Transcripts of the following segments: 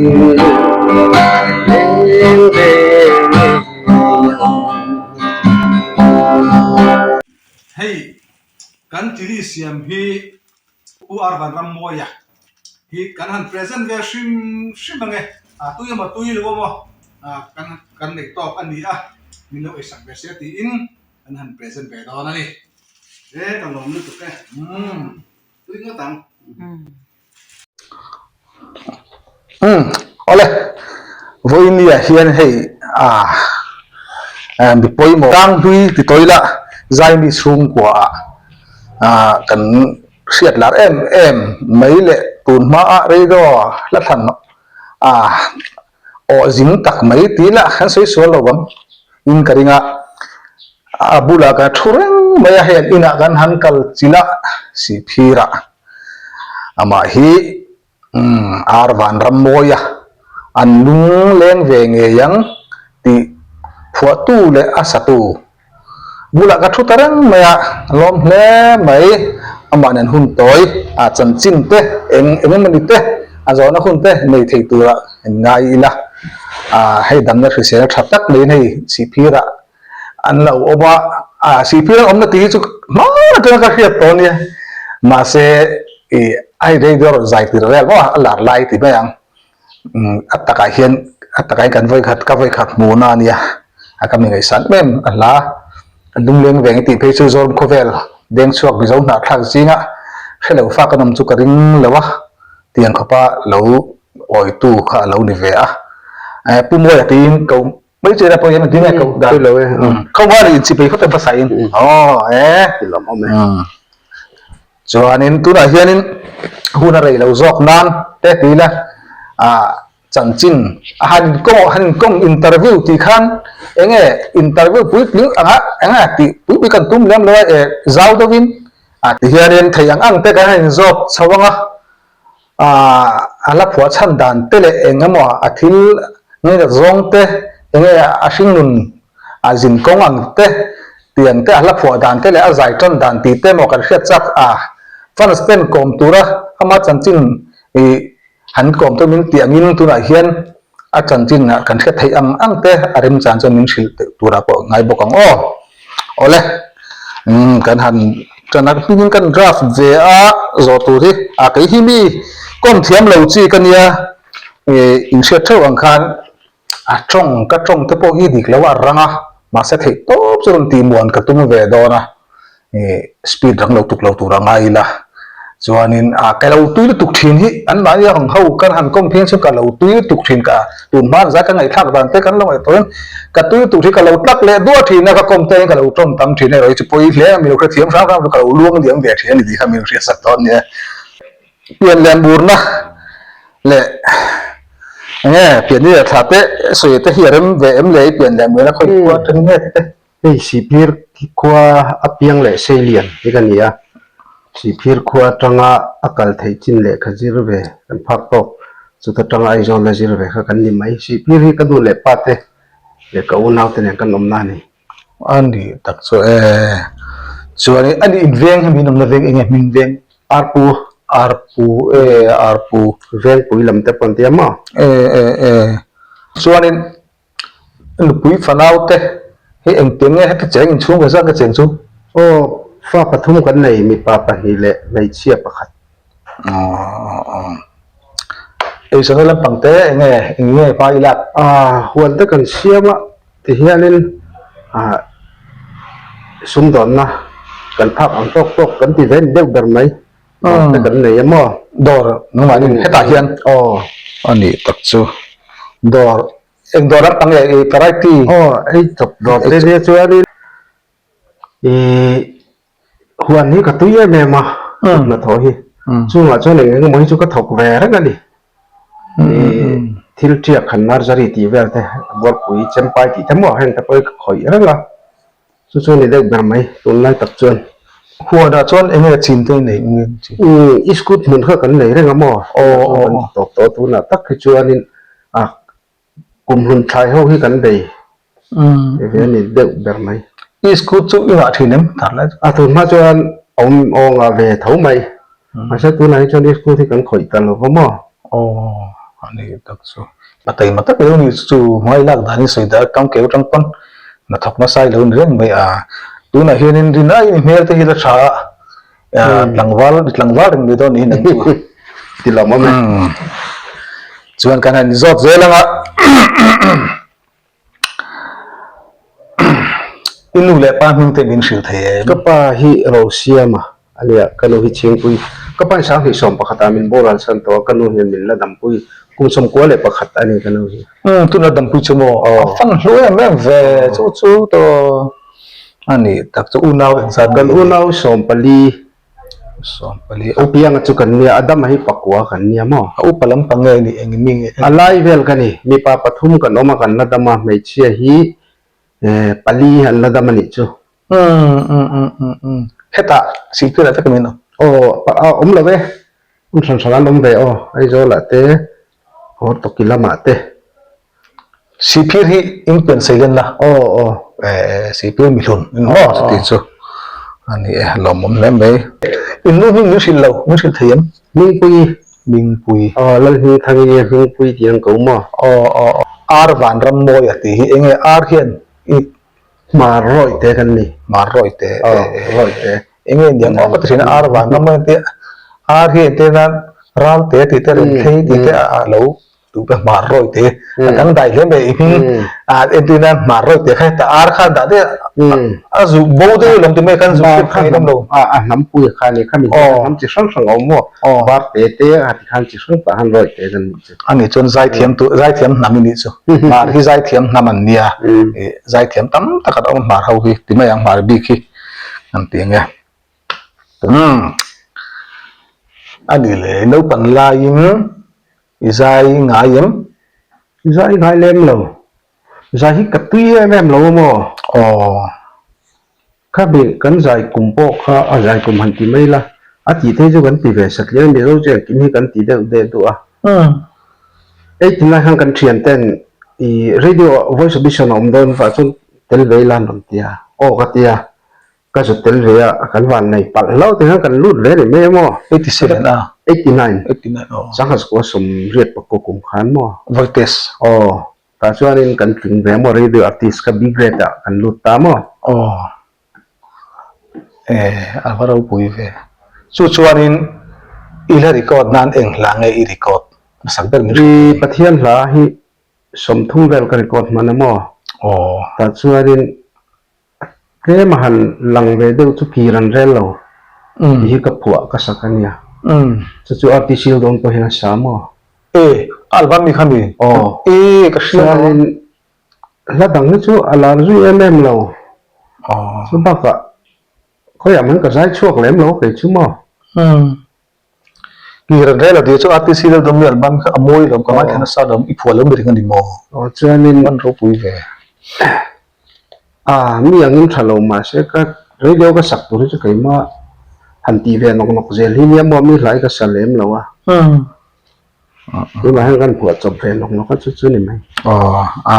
Leng ve ngei ang. Hei kan chili siam hi Pu Arvan Rammawia hi kan han present ve hrim hrim ang e, a tui emaw tui lo emaw kan kan neih tawk a ni a, min lo eisak ve sia tiin kan han present ve dawn a ni. E ka lawm lutuk e, tui ngawt ang. Umm awle vawinia hian hei ah mi pawimawh tlanghlui ti tawi la zaimi chhungkua ah ah kan hriat lar em em mai leh tun hma ah radio hla thlan ah aw zing tak mai tih lah kan sawi sual lo ang in ka ring a a bulah kan thu reng mai a hei an inah kan han kal chilh a sihphir ah. Amah hi ar vanram mawia an lung leng ve ngei ang tih phuahtu leh a satu bulah ka thu ta reng mai a, lawm hle mai. Amah nen hun tawi a chanchin te eng eng emawni te a zawhna hun te nei thei tura in ngai ila, hei damna hrisel tha tak maiin hei sihphirah An lo awm a, a sihphir an awmna tih hi chu hmang atanga ka hriat tawh ania. Mahse ih a hei radio rawn zai tir vel maw a lar lai ti mai ang. Umm a takah hian a takah hian kan vawikhat ka vawikhat hmuhna ania a ka mi ngaihsan em a hla a lungleng veng tih phei chu Zoram khawvel deng chhuak Mizo hnahthlak zinga hrelo fak an awm chu ka ring lo a tiang khawpa lo awitu kha a lo ni ve a. Pu Mawia tiin ko Mai chena pawh hian ding a koh dan. Lo e. Kho va ri chi pei khawp em pasai in. Oh e. Lam awm e. Chuanin tunah hianin hun a rei lo zawk nan te ti ila a chanchin a han inkawng han inkawng interview tih khan enge interview puitling anga enge tih pui pui kan tum lem lo a e zau deuhin a ti hianin thei ang ang te kan han inzawt chho ang a. A la phuah chhan dan te leh eng emaw a thil ngaihnat zawng te, eng nge a hringnun a zin kawng ang te, tiang te a hla phuah dan te leh a zai tan dan tih te emaw kan hriat chak a. Fans ten kawm tura ama chanchin ih han kawm te min tih angin tunah hian a chanchin ah kan hriat theih ang ang te a remchan chuan min hrilh turah pawh ngai bawk ang aw. Awle, umm kan han tan a hmingin kan draft ve a zawh tur hi a kei hi mi kawm thiam lo chi ka nia ih inhriat theuh ang khan a tawng ka tawng te pawh hi dik lo a rang a mahse theih tawp chu rawn tih muan ka tum ve dawn a. Ih speed rang lo tuk lo tur a ngai ila chuanin ah ka lo tui lutuk thin hi an mahni ang ho kan han kawm phian chu ka lo tui lutuk thin ka tun hma zai ka ngaihthlak dan te kan lo ngaihtuah in ka tui lutuk hi ka lo tlak leh duah thin a ka kawm te hian ka lo tawng tam thin erawh hi chu pawi hle a mi lo hrethiam hrang hrang chu ka lo luang liam ve thin a ni tih kha mi lo hriatsak dawn nia. Pian leh murna leh enge pian ni leh thla te sawi te hi a rem ve em le i pian leh murna khawi khua atangin nge te. Hei Sihphir khua a piang leh Seilian hi ka ni a, Sihphir khua atanga a kal theih chin lehkha zir ve kan phak tawk, chuta tanga Aizawl la zir ve kha kan ni mai. Sihphir hi ka nu leh pa te leh ka unau te nen kan awmna a ni. A ni tak chu e. Chuan a ni inveng hi min awmna veng enge hming veng? Arpu. Arpu e Arpu. Vengpui lam te pawh an ti a maw? E e e. Chuanin Nupui fanau te hi engtiang nge heta cheng inchhung ve zat nge cheng chu? Aw, fa pathum kan nei, mipa pahnih leh hmeichhia pakhat. Aw, eizawnna lampang te eng nge, eng nge hma i lak? Ah, huan te kan siam a, tihianin ah sumdawnna kan phak ang tawk tawk kan ti ve ni deuh ber mai, dawr te kan nei a maw? Dawr nangmahni hetah hian? Aw. A nih tak chu, dawr Eng dawr ram pang leh i variety. Aw ei chawp dawr te nia chuanin ih huan hi ka tui em em a kut hnathawh hi chungah chuan eng eng emaw hi chu ka thawk ve reng a ni ih thil ṭiak han nursery tih vel te bualpui chempai tih te maw heng te pawh hi ka khawih reng a chu chu a ni deuh ber mai tunlai tak chuan. Huanah chuan eng nge chin te nei eng nge chin? Ih iskut hmun kha kan nei reng a maw kan ti tawp tawh a tunah tak hi chuanin a Kum hlun thlai ho hi kan bei ve a ni deuh ber mai. I school chu i ngah thin em tar lai chu? A tun hma chuan awm aw ngah ve tho mai. Mahse tunah hi chuan i school hi kan khawih ta lo va maw? Aw. A ni tak chu. A taima tak lo ni chu hmai lak dan in sawi dah kam keu tang pawn hnathawk nasa i lo ni reng mai a. Tunah hianin rin aiin i hmel te hi la tha a, tlangval tlangval reng mai dawn niin ang chu. Ti lawm awm e. Chuan kan han zawt zel ang a. I nu leh pa hming te min hrilh thei em? Ka pa hi Rosiama a nia, ka nu hi Chhingpui. Ka pa hi 2011 ah min boral chhan tawh a, ka nu hian min la dampui. Kum 91 a ni ka nu hi. Umm, tuna dampui chu maw? A fan hlu em em ve chu chu tawh a ni tak chu unau engzat Kan unau 14. 14. U Pianga chu kan nia, Adama hi pakua kan nia maw? A upa lampang nge ni eng mi nge? A lai vel ka ni, mipa pathum kan awm a kan la dam a, hmeichhia hi pali an la dam a nih chu. Umm umm umm umm umm hetah Sihpirah te ka min awm. Aw a awm lo e, hmun hran hran an awm ve aw, Aizawlah te, Hawrtawki lamah te. Sihphir hi in pian sei len la. Aw aw. Eh Sihphir mihlun in maw chuti chu a ni e lawmawm hle mai. In nu hming min hrilh lo min hrilh thei em? Hmingpui. Hmingpui. Aw Lalhmingthangi nge Hmingpui tih an ko maw? Aw aw aw. Ar Vanrammawi a tih hi enge ar hian i Hmar rawih te kan ni. Hmar rawih te. Aw rawih te. Enge niang awm a ti thin a ar Vanrammawi a tia ar hi entir nan ral te tih te remthei tih te a lo Duh ka hmar rawi te a dang dai hle mai i hming a entir nan hmar rawi te kha heta ar kha dah daih a a zu bo daih alawm ti mai khan zu hriat thei lem lo. A a hnam pui kha ni kha mi hian hnam chi hrang hrang a awm maw var te te a ti khan chi hrang tah khan rawi te kan nih chu. A nih chuan zaithiam tu zaithiam hnam i nih chu hmar hi zaithiam hnam an nia ih zaithiam tam tak an awm hmar ho hi ti mai ang hmar bik hi an ti ang e umm a nih leh naupang laiin. I zai ngai em? I zai ngai lem lo. Zai hi ka tui em em lo a maw? Aw. Kha bih kan zai kum pawh kha a zai kum han ti mai la, a tih phei chu kan ti ve satliah a, Mizo chu engkim hi kan ti deuh deh duh a. 89 khan kan thian ten i radio ah voice audition a awm dawn vah chuan tel ve ila an rawn ti a, aw ka ti a. Ka zut tel ve a, kan van nei palh hlauh te khan kan lut ve ni mai emaw? 87 a. 89. 89 aw. Sangha School 80 pakua kum khan maw? Voice test. Aw, tah chuanin kan tling ve maw radio artist kha B grade ah kan lut ta maw? Aw, eh a va ropui ve. Chu chuanin i hla record nan eng hla nge i record hmasak ber min hrilh? I Pathian hla hi 30 vel ka record hman a maw? Aw. Tah chuanin Tlem a han lang ve deuh chu kir an rel lo tih hi ka phuah ka sak a nia. Chu chu RTC dawn pawh hian a sa maw? E, album mi kha mi? Aw. E, ka hria lo. Chuanin hla dang hi chu a lar zui em em lo. Aw. Chu bakah khawiah man ka zai chhuak lem lo kei chu maw? Kir an rel lo tih chu RTC deuh dawm mi album kha a mawi lo ka ngaithla nasa lo i phuah lo mi ring a ni maw? Aw chuanin Man ropui ve. A mi angin tha lo mahse ka radio ka sak tur hi chu keimah han tih ve nawk nawk zel hi nia maw mi hlai ka sa lem lo a. Tunah hian kan phuah chawp ve nawk nawk a chu chu ni mai. Aw a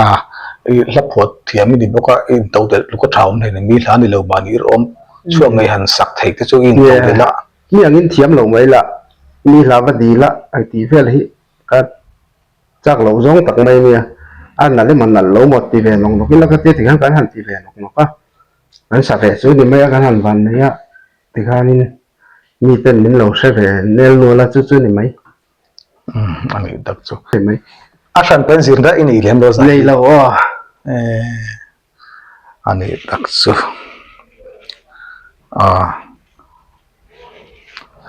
i hla phuah thiam i ni bawk a i in to delh tluk a tha awm hlei mi hla ni lo mahni i rawm chhuak ngei han sak theih te chu i in to delh a. Mi angin thiam lo mai la, mi hla va dil a, hei tih vel hi ka chak loh zawng tak mai ania, a nalh emaw nalh lo maw ti ve nawk nawk ila ka tia tikhan kan han ti ve nawk nawk a, kan sa ve chu ni mai a kan han van nei a tikhanin mi ten min lo hre ve nel nual a chu chu ni mai. Umm a nih tak chu. Ni mai. A hran pen zir daih i nei lem lo zai. Nei lo aw. Eh. A nih tak chu ah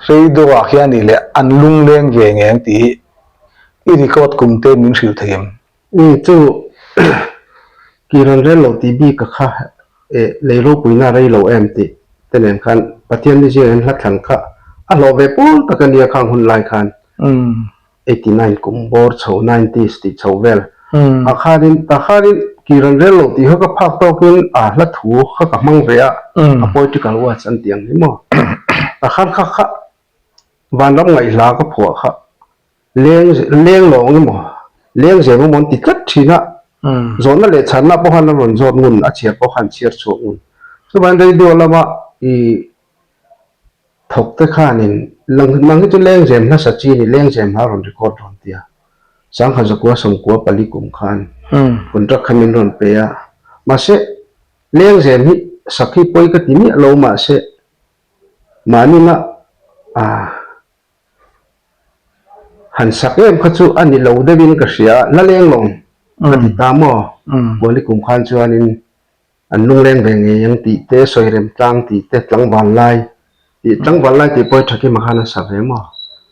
radio ah hian nih leh an lungleng ve nge ang tih hi i record kum te min hrilh thei em? Umm chu kir an rel lo tih bik a kha eh lei ropuina rei lo em tih te nen khan Pathian ni zia hian hla thlan kha a hlawh ve pawl tak a nia khang hun lai khan. 89 kum bawr chho nineties tih chho vel ah khanin tah khanin kir an rel lo tih kha ka phak tawkin a hla thu kha ka hmang ve a a poetical words an tih ang hi maw tah khan kha kha vanram ngaihhla ka phuah kha leng leng lawng emaw leng zem emaw an ti tlat thin a zawhna leh chhanna pawh khan a rawn zawt ngun a chhiar pawh khan chhiar chhuak ngun chuvangin radio lama ih Thawk te khanin nang hi chu lengzem hmasa chi ni lengzem hla rawn record rawn ti a. Sangha zakua sawmkua pali kum khan contract kha min rawn pe a, mahse lengzem hi sak hi pawi ka ti miah lo mahse mahni-na ah han sak em kha chu a ni lo deuhin ka hria a, la leng lo ka ti ta maw? Kuali kum khan chuanin An lungleng ve ngei ang tih te, sawi rem tlang tih te, tlangval lai tih, tlangval lai tih pawh hi Thakima khan a sa ve maw?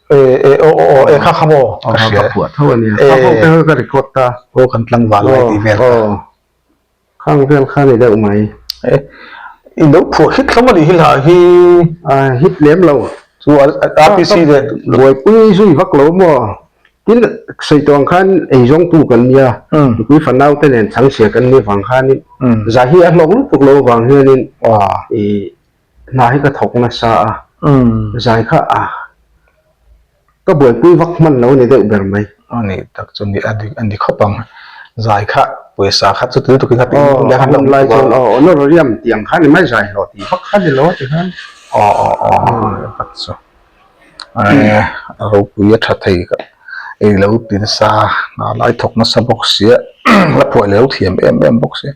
E e aw aw aw e kha kha maw? Ka hria. Ka phuah tho a nia. Kha ho te kha ka record ta. Aw kan tlangval lai tih vel kha. Aw khang vel kha ni deuh mai. E i lo phuah hit hlawm a nih hi hla hi. A hit lem lo. Chu RPC leh. Buaipui zui vak lo maw? Tin, sawi tawh ang khan eizawngtu kan nia, nupui fanau te nen changchhia kan nih vang khanin zah hi a hlawk lutuk lo vang hianin ih hna hi ka thawk nasa a, zai kha a ka buaipui vak hman lo a ni deuh ber mai. A nih tak chu ni a dik a ni khawp ang, zai kha pawisa kha chuti lutukin kha tih hun lai khan Aw, lai chuan aw honorarium tih ang kha ni mai zai hlawh tih vak kha ni lo ti khan. Aw aw aw tak chu. A ropui a tha thei ka ei lo ti nasa hna lai thawk nasa bawk sia la phuah leh lo thiam em em bawk sia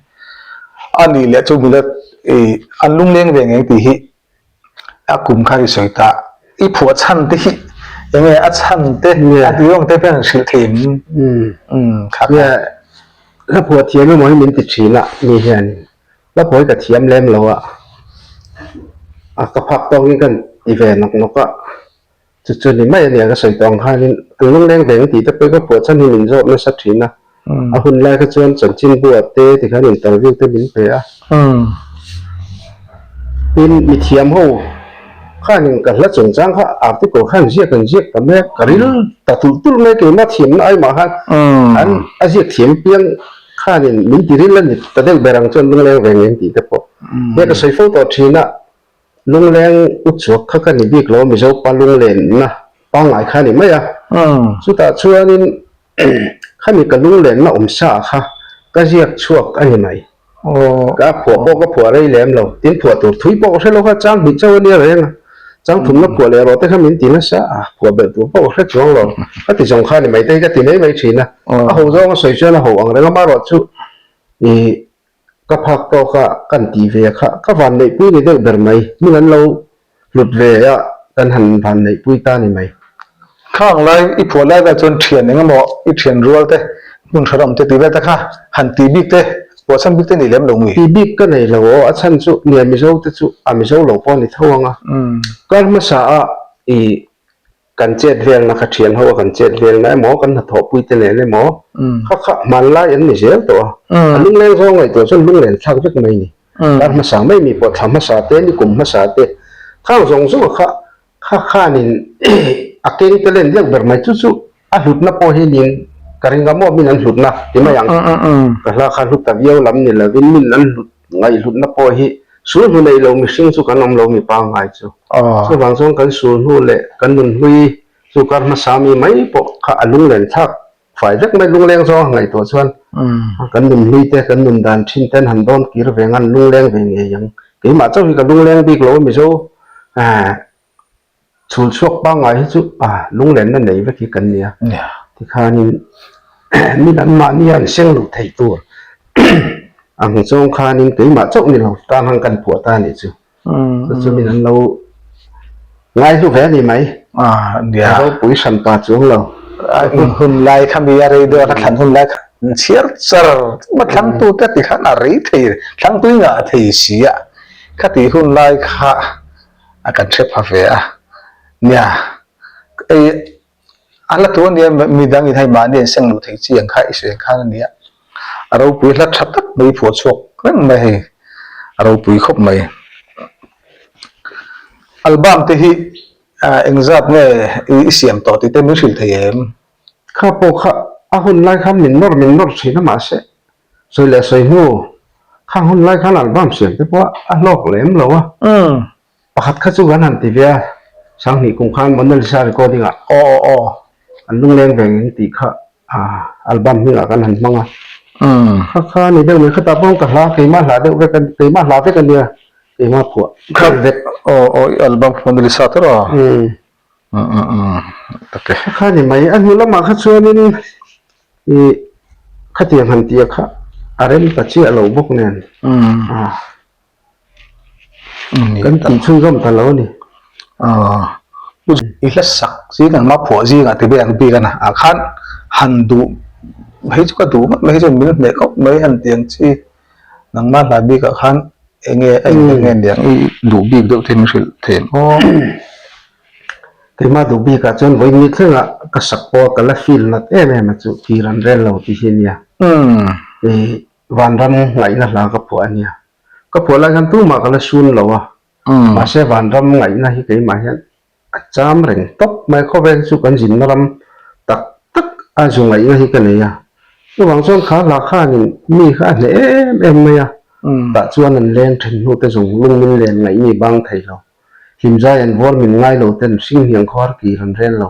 a nih leh chu nula ih an lungleng ve ngei tih hi a kum kha i sawi ta i phuah chhan te hi eng nge a chhan te a tih ang te hian hrilh thei em umm kha kha la phuah thiam emaw hi min ti thin a mi hian La phawi ka thiam lem lo a, a ka phak tawkin ka ti ve nawk nawk a, chu chu ni mai a nia ka sawi tawh ang khanin an lungleng ve ang tih te pawh ka phuah chhan hi min zawt nasa thin a, a hun lai kha chuan chanchinbu ah te tikhan interview te min pe a, tin mithiam ho khanin ka hla chungchang kha article khan ziak an ziak ta mek, ka ril ta tulh tulh mai keimah thiamna aimah khan an a ziak thiam piang. Khanin min ti ril a ni ta deuh ber ang chuan lungleng ve ngei tih te pawh he ka sawi fo tawh thin a, lungleng u chuak kha ka ni bik lo Mizo pa lunglenna pangngai kha a ni mai a, chutah chuanin khami ka lunglenna awm sa kha ka ziak chhuak a ni mai. Ka phuah pawh ka phuah rei lem lo, tin phuah tur thui pawh ka hre lo kha chang hnih chauh a nia reng a, chang thumna phuah leh rawh te kha min ti nasa a, phuah belh tur pawh ka hre chuang lo, ka ti zawng kha a ni mai te hi ka ti mai mai thin a, a ho zawng a sawi chuan a ho ang reng a, amaherawh chu ih ka phak tawk a kan tih ve kha ka van neihpui ni deuh ber mai, hmun an lo Hlut ve a kan han van neihpui ta ni mai. Khang lai i phuah lai vel chuan thian eng emaw i thian rual te, hmun hran awm te tih vel te kha han tih bik te, phuah chhan bik te nei lem lo mui. Tih bik ka nei lo aw, a chhan chu nia Mizo te chu a Mizo lo pawh a ni tho ang a. Kar hmasa a i Kan chet velna kha thian ho a kan chet velna emaw kan hnathawhpui te nen emaw kha kha hmanlai an ni zel tawh a, a lungleng zawng ngaihtuah chuan lunglen thlak vek mai ni. Kar hmasa mai mi pawh thla hmasa te ni kum hmasa te khang zawng zawng a kha kha khanin a keng te len deuh ber mai chu chu a hlutna pawh hi nin ka ring a maw min an hlutna ti mai ang ka hla kha hlut ta viau lam ni lovin min an hlut ngaihhlutna pawh hi sulhnu neih lo mihring chu kan awm lo mi pangngai chu. Chuvang chuan kan sulhnu leh kan nunhlui chu kar hmasa mi mai pawh kha a lunglen thlak fai vek mai lungleng zawng a ngaihtuah chuan kan nunhlui te kan nun dan thin ten han dawn kir ve ngan lungleng ve ngei ang. Keimah chauh hi ka lungleng bik lo a Mizo Chhul chhuak pangngai hi chu a lunglenna nei vek hi kan nia. Tikhanin mi dang mahni an seng luh theih tur ang zawng khanin keimah chauh ni lo tan ang kan phuah ta a nih chu. Chu chu min an lo ngaihlu ve a ni mai. A ropui hran pa chuang lo. Hun lai kha mi a rei deuh a, ka thlan hun lai kha chhiar char a thlangtu te tikhan a rei thei, thlangtui ngah thei si a, khati hun lai kha a kan hre pha ve a nia ei a hla tu ania midang in hei mahni an seng luh theih chi ang kha i sawi ang khan ania a ropui hla tha tak mai phuah chhuak reng mai hei a ropui khawp mai album te hi engzat nge i siam tawh tih te min hrilh thei em kha pawh kha a hun lai khan min nawr min nawr thin a mahse sawi leh sawi hnu Khang hun lai khan album siam te pawh a hlawk lem lo a, pakhat kha chu kan han ti ve a, Sanghnih kum khan Mona Lisa recording ah an lungleng ve ngeng tih kha album hmingah kan han hmang a, kha kha ni deuh mai khatah pawh ka hla keimah hla deuh vek a keimah hla vek a nia keimah phuah vek. Aw aw i album Mona Lisa te rawh. Kha kha ni mai a hnu lamah kha chuanin. I khatiang han tia kha a rem ta chiah lo bawk nen kan tih chhunzawm ta lo a ni. I hla sak zing ang a phuah zingah ti vel ang bik a na ah khan han duh hei chu ka duh ngawt mai hei chuan min hneh khawp mai han ti ang chi nangmah hla bikah khan eng nge a inhmeh nge niang i duh bik deuh te min hrilh thei ang aw. Keimah duh bikah chuan vawiin ni thlengah ka sak pawh ka la feel nat em em a chu tir an rel lo tih hi a nia. Ih vanram ngaihna hla ka phuah a nia. Ka phuah lai khan tumah ka la sun lo a. Mahse vanram ngaihna hi keimah hian a cham reng tawp mai. Khawvel chu kan zinna ram tak tak a zu ngaihna hi ka nei a. Chuvang chuan kha hla khanin mi kha a hneh em em mai a. Tah chuan an leng then hnu te zawng lung min len ngaihni bang thei lo. Hlimzai an vawr min ngai lo ten hring hniang khuar kir an rel lo.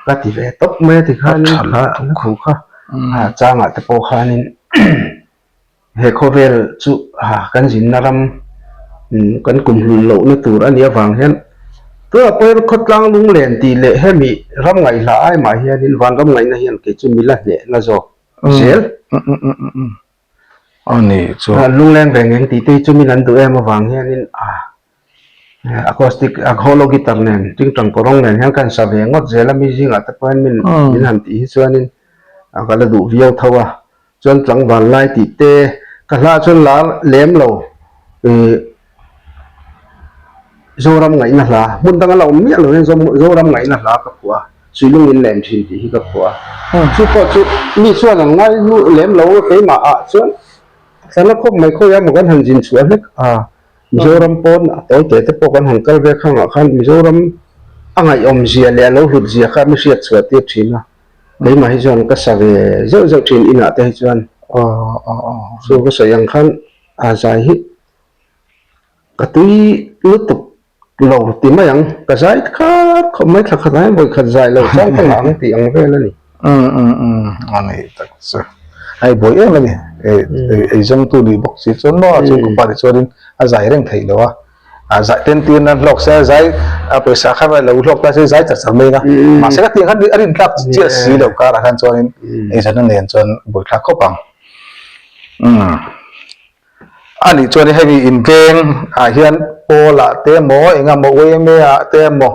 Ka ti ve tawp mai a ti khanin kha a thu kha a changah te pawh khanin he khawvel chu kan zinna ram kan kum hlun lohna tur a nih avang hian tunah pawh hian khawtlang lunglen tih leh hemi ram ngaihhla ai mah hianin vanram ngaihna hian kei chu mila hnehna zawk zel. A ni chu. Lungleng reng eng tih te hi chu min an duh em avang hianin a acoustic a hollow guitar nen tingtang kawrawng nen hian ka han sa ve ngawt zel a mi zingah te pawh hian min min han tih hi chuanin a ka la duh viau tho a chuan tlangval lai tih te ka hla chuan lar lem lo ih Zoram ngaihna hla hmun danga la awm miah lo hian Zoram ngaihna hla ka phuah a Suilung in lem thin tih hi ka phuah a. Chu pawh chu mi chuan an ngai hnu lem lo a keimah ah chuan sana khawp mai khawi a maw kan han zin chhuah hlek a Mizoram pawn a tawi te te pawh kan han kal ve khangah khan Mizoram a ngaihawm zia leh a lo hlut zia kha mi hriat chhuah tir thin a keimah hi chuan ka sa ve zeuh zeuh thin inah te hi chuan chu ka sawi ang khan a zai hi Ka tui lutuk lo ti mai ang, ka zai khat khawp mai thla khat ai vawi khat zai lo chang ka ngah ang tih ang vel a ni. Umm umm umm a nei tak chu hei buai em a ni ei zawngtu nih bawk si chuan maw chu ka pa ti chuanin a zai reng theih lo a a zai ten tir nan hlawk se zai a pawisa kha lo hlawk ta se zai char char mai a mahse ka tih ang khan a rin tlak chiah si lo karah khan chuanin eizawnna nen chuan buaithlak khawp ang umm. A nih chuan hemi inveng ah hian pawl ah te emaw eng emaw yma ah te emaw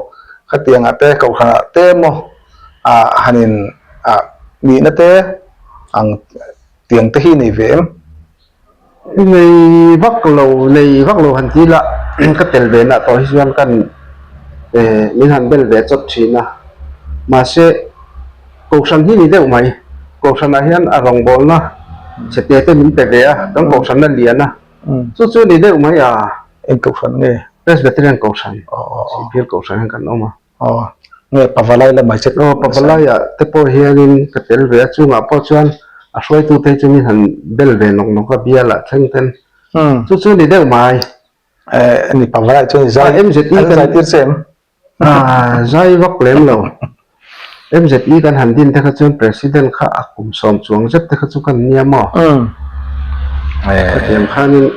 khatiang ah te kohhran ah te emaw ah han in ah nihna te ang tiang te hi nei ve em? Nei vak lo nei vak lo han ti ila ka tel ve nah tawh hi chuan kan eh min han bel ve chawt thin a mahse Kohhran hi ni deuh mai. Kohhranah hian a rawngbawlna chhe te min pe ve a, kan kohhran a lian a. Chu chu ni deuh mai a. Eng kohhran nge? Presbyterian kohhran, Sihphir kohhran hian kan awm a. Aw, nge Pavalai lamah che? Aw, Pavalaiah te pawh hianin ka tel ve a, chungah pawh chuan a hruaitute hi chu min han bel ve nawk nawk a, bialah thleng ten. Chu chu ni deuh mai. Eh, ni Pavalai chuan i zai, an zai tir che em? Zai vak lem lo. MZE kan han din te kha chuan President kha a kum sawm chuang zet te kha chu kan nia maw? Khatiang khanin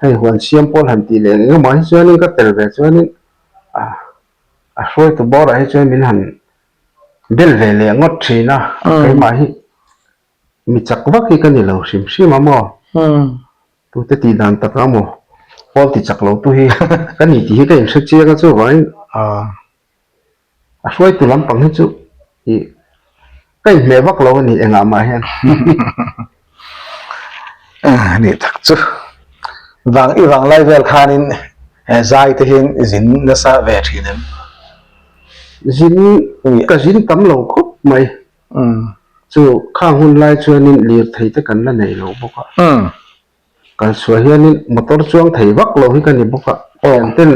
hei huan siam pawl han tih leh eng emaw hi chuanin ka tel ve chuanin a hruaitu bawrah hi chuan min han bel ve leh ngawt thin a, keimah hi Mi chak vak hi ka ni lo hrim hrim a maw? Tute tih dan tak a maw? Pawl ti chak lo tu hi ka ni tih hi ka inhre chiang a chuvangin a hruaitu lampang hi chu ih ka inhmeh vak lo a ni engah mah hian. Ni tak chu vang i vang lai vel khanin zai te hian i zin nasa ve thin em? Zin ka zin tam lo khawp mai. Chu khang hun lai chuanin lirthei te kan la nei lo bawk a. Kal chhuah hianin motor chuang thei vak lo hi ka ni bawk a. Thianten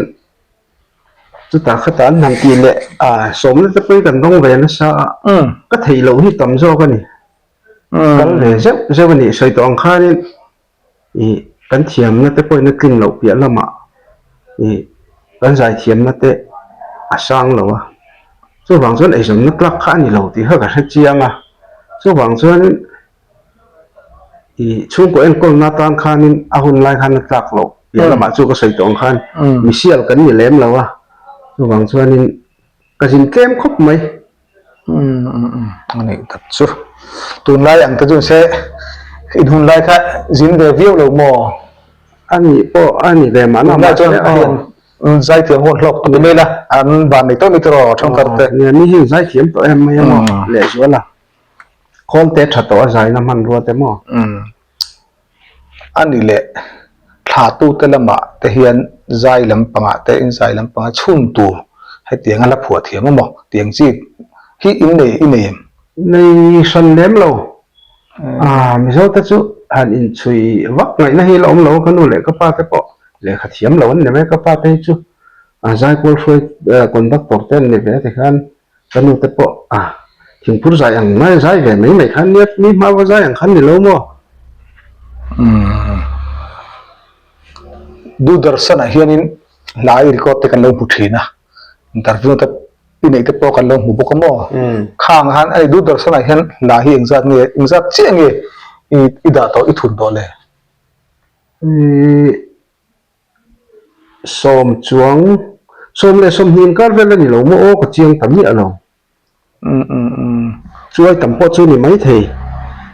chutah khatah an han tih leh a sawmna te pawhin kan dawng ve nasa a. Ka theih loh hi tam zawk a ni. Kal ve zeuh zeuh a nih sawi tawh ang khanin Ih kan thiamna te pawhin a tlin loh piah lamah ih kan zaithiamna te a sang lo a, chuvang chuan eizawnna tlak kha a ni lo tih kha ka hre chiang a, chuvang chuan ih chhungkaw enkawlna atan khanin a hun lai khan a tlak loh piah lamah chu ka sawi tawh ang khan misial kan ni lem lo a, chuvang chuanin ka zin tlem khawp mai. Umm umm umm a nih tak chu. Tunlai ang te chu se in hun lai kha zin ve viau lo maw? A nih pawh a ni ve mahna Tunlai chuan a hian zaithiam ho an hlawk ti mai la, an van nei tawh mai tawh thenkhat te. Nia ni hi zaithiam tawh em mai a maw lehzual a, khawl te tha tawh a zaina hmanrua te maw? Umm A ni leh thlatute lamah te hian zai lampangah te in zai lampangah chhun tur hetiang a la phuah thiam a maw tiang chi hi in nei i nei em? Nei hran lem lo. Aaa Mizo te chu han inchhui vak ngaihna hi la awm lo a ka nu leh ka pa te pawh lehkha thiam lo an ni mai ka pa te hi chu a zaikual hruai conductor te an ni ve a tikhan Ka nu te pawh a thingphur zai ang mai zai ve mai mai khan nia mi hma va zai ang khan ni lo maw? Umm Doordarshan ah hianin hla i record te kan lo hmu thin a, interview te i neih te pawh kan lo hmu bawk a maw? Khang han hei Doordarshan ah hian hla hi engzat nge engzat chiah nge i dah tawh i thun tawh le? Umm Sawm chuang, 10 le 20 inkar vel a ni lo maw aw ka chiang ta miah lo. Chuai tam pawh chu ni mai thei.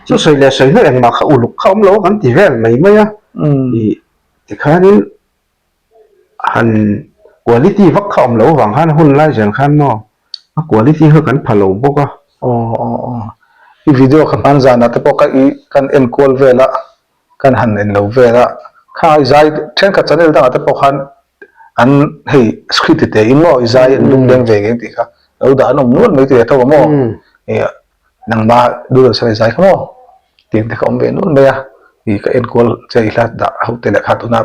Chu sawi leh sawi hnu engmah kha uluk kha awm lo a kan ti vel mai mai a. Ih tikhanin han quality vak kha awm lo vang khan a hun lai zel khan maw a quality kha kan pha lo bawk a. Aw aw aw i video kha hman zanah te pawh ka i kan enkual vel a. Kan han en lo vel a, kha i zai thenkhat channel dangah te pawh khan an hei script ti te in maw i zai an lung leng ve ngei tih kha lo dah an awm nual mai tih tho a maw ih nangma Doordarshan i zai kha maw tiang te kha awm ve nual mai a ih ka enkual che i hla dah ho te leh kha tuna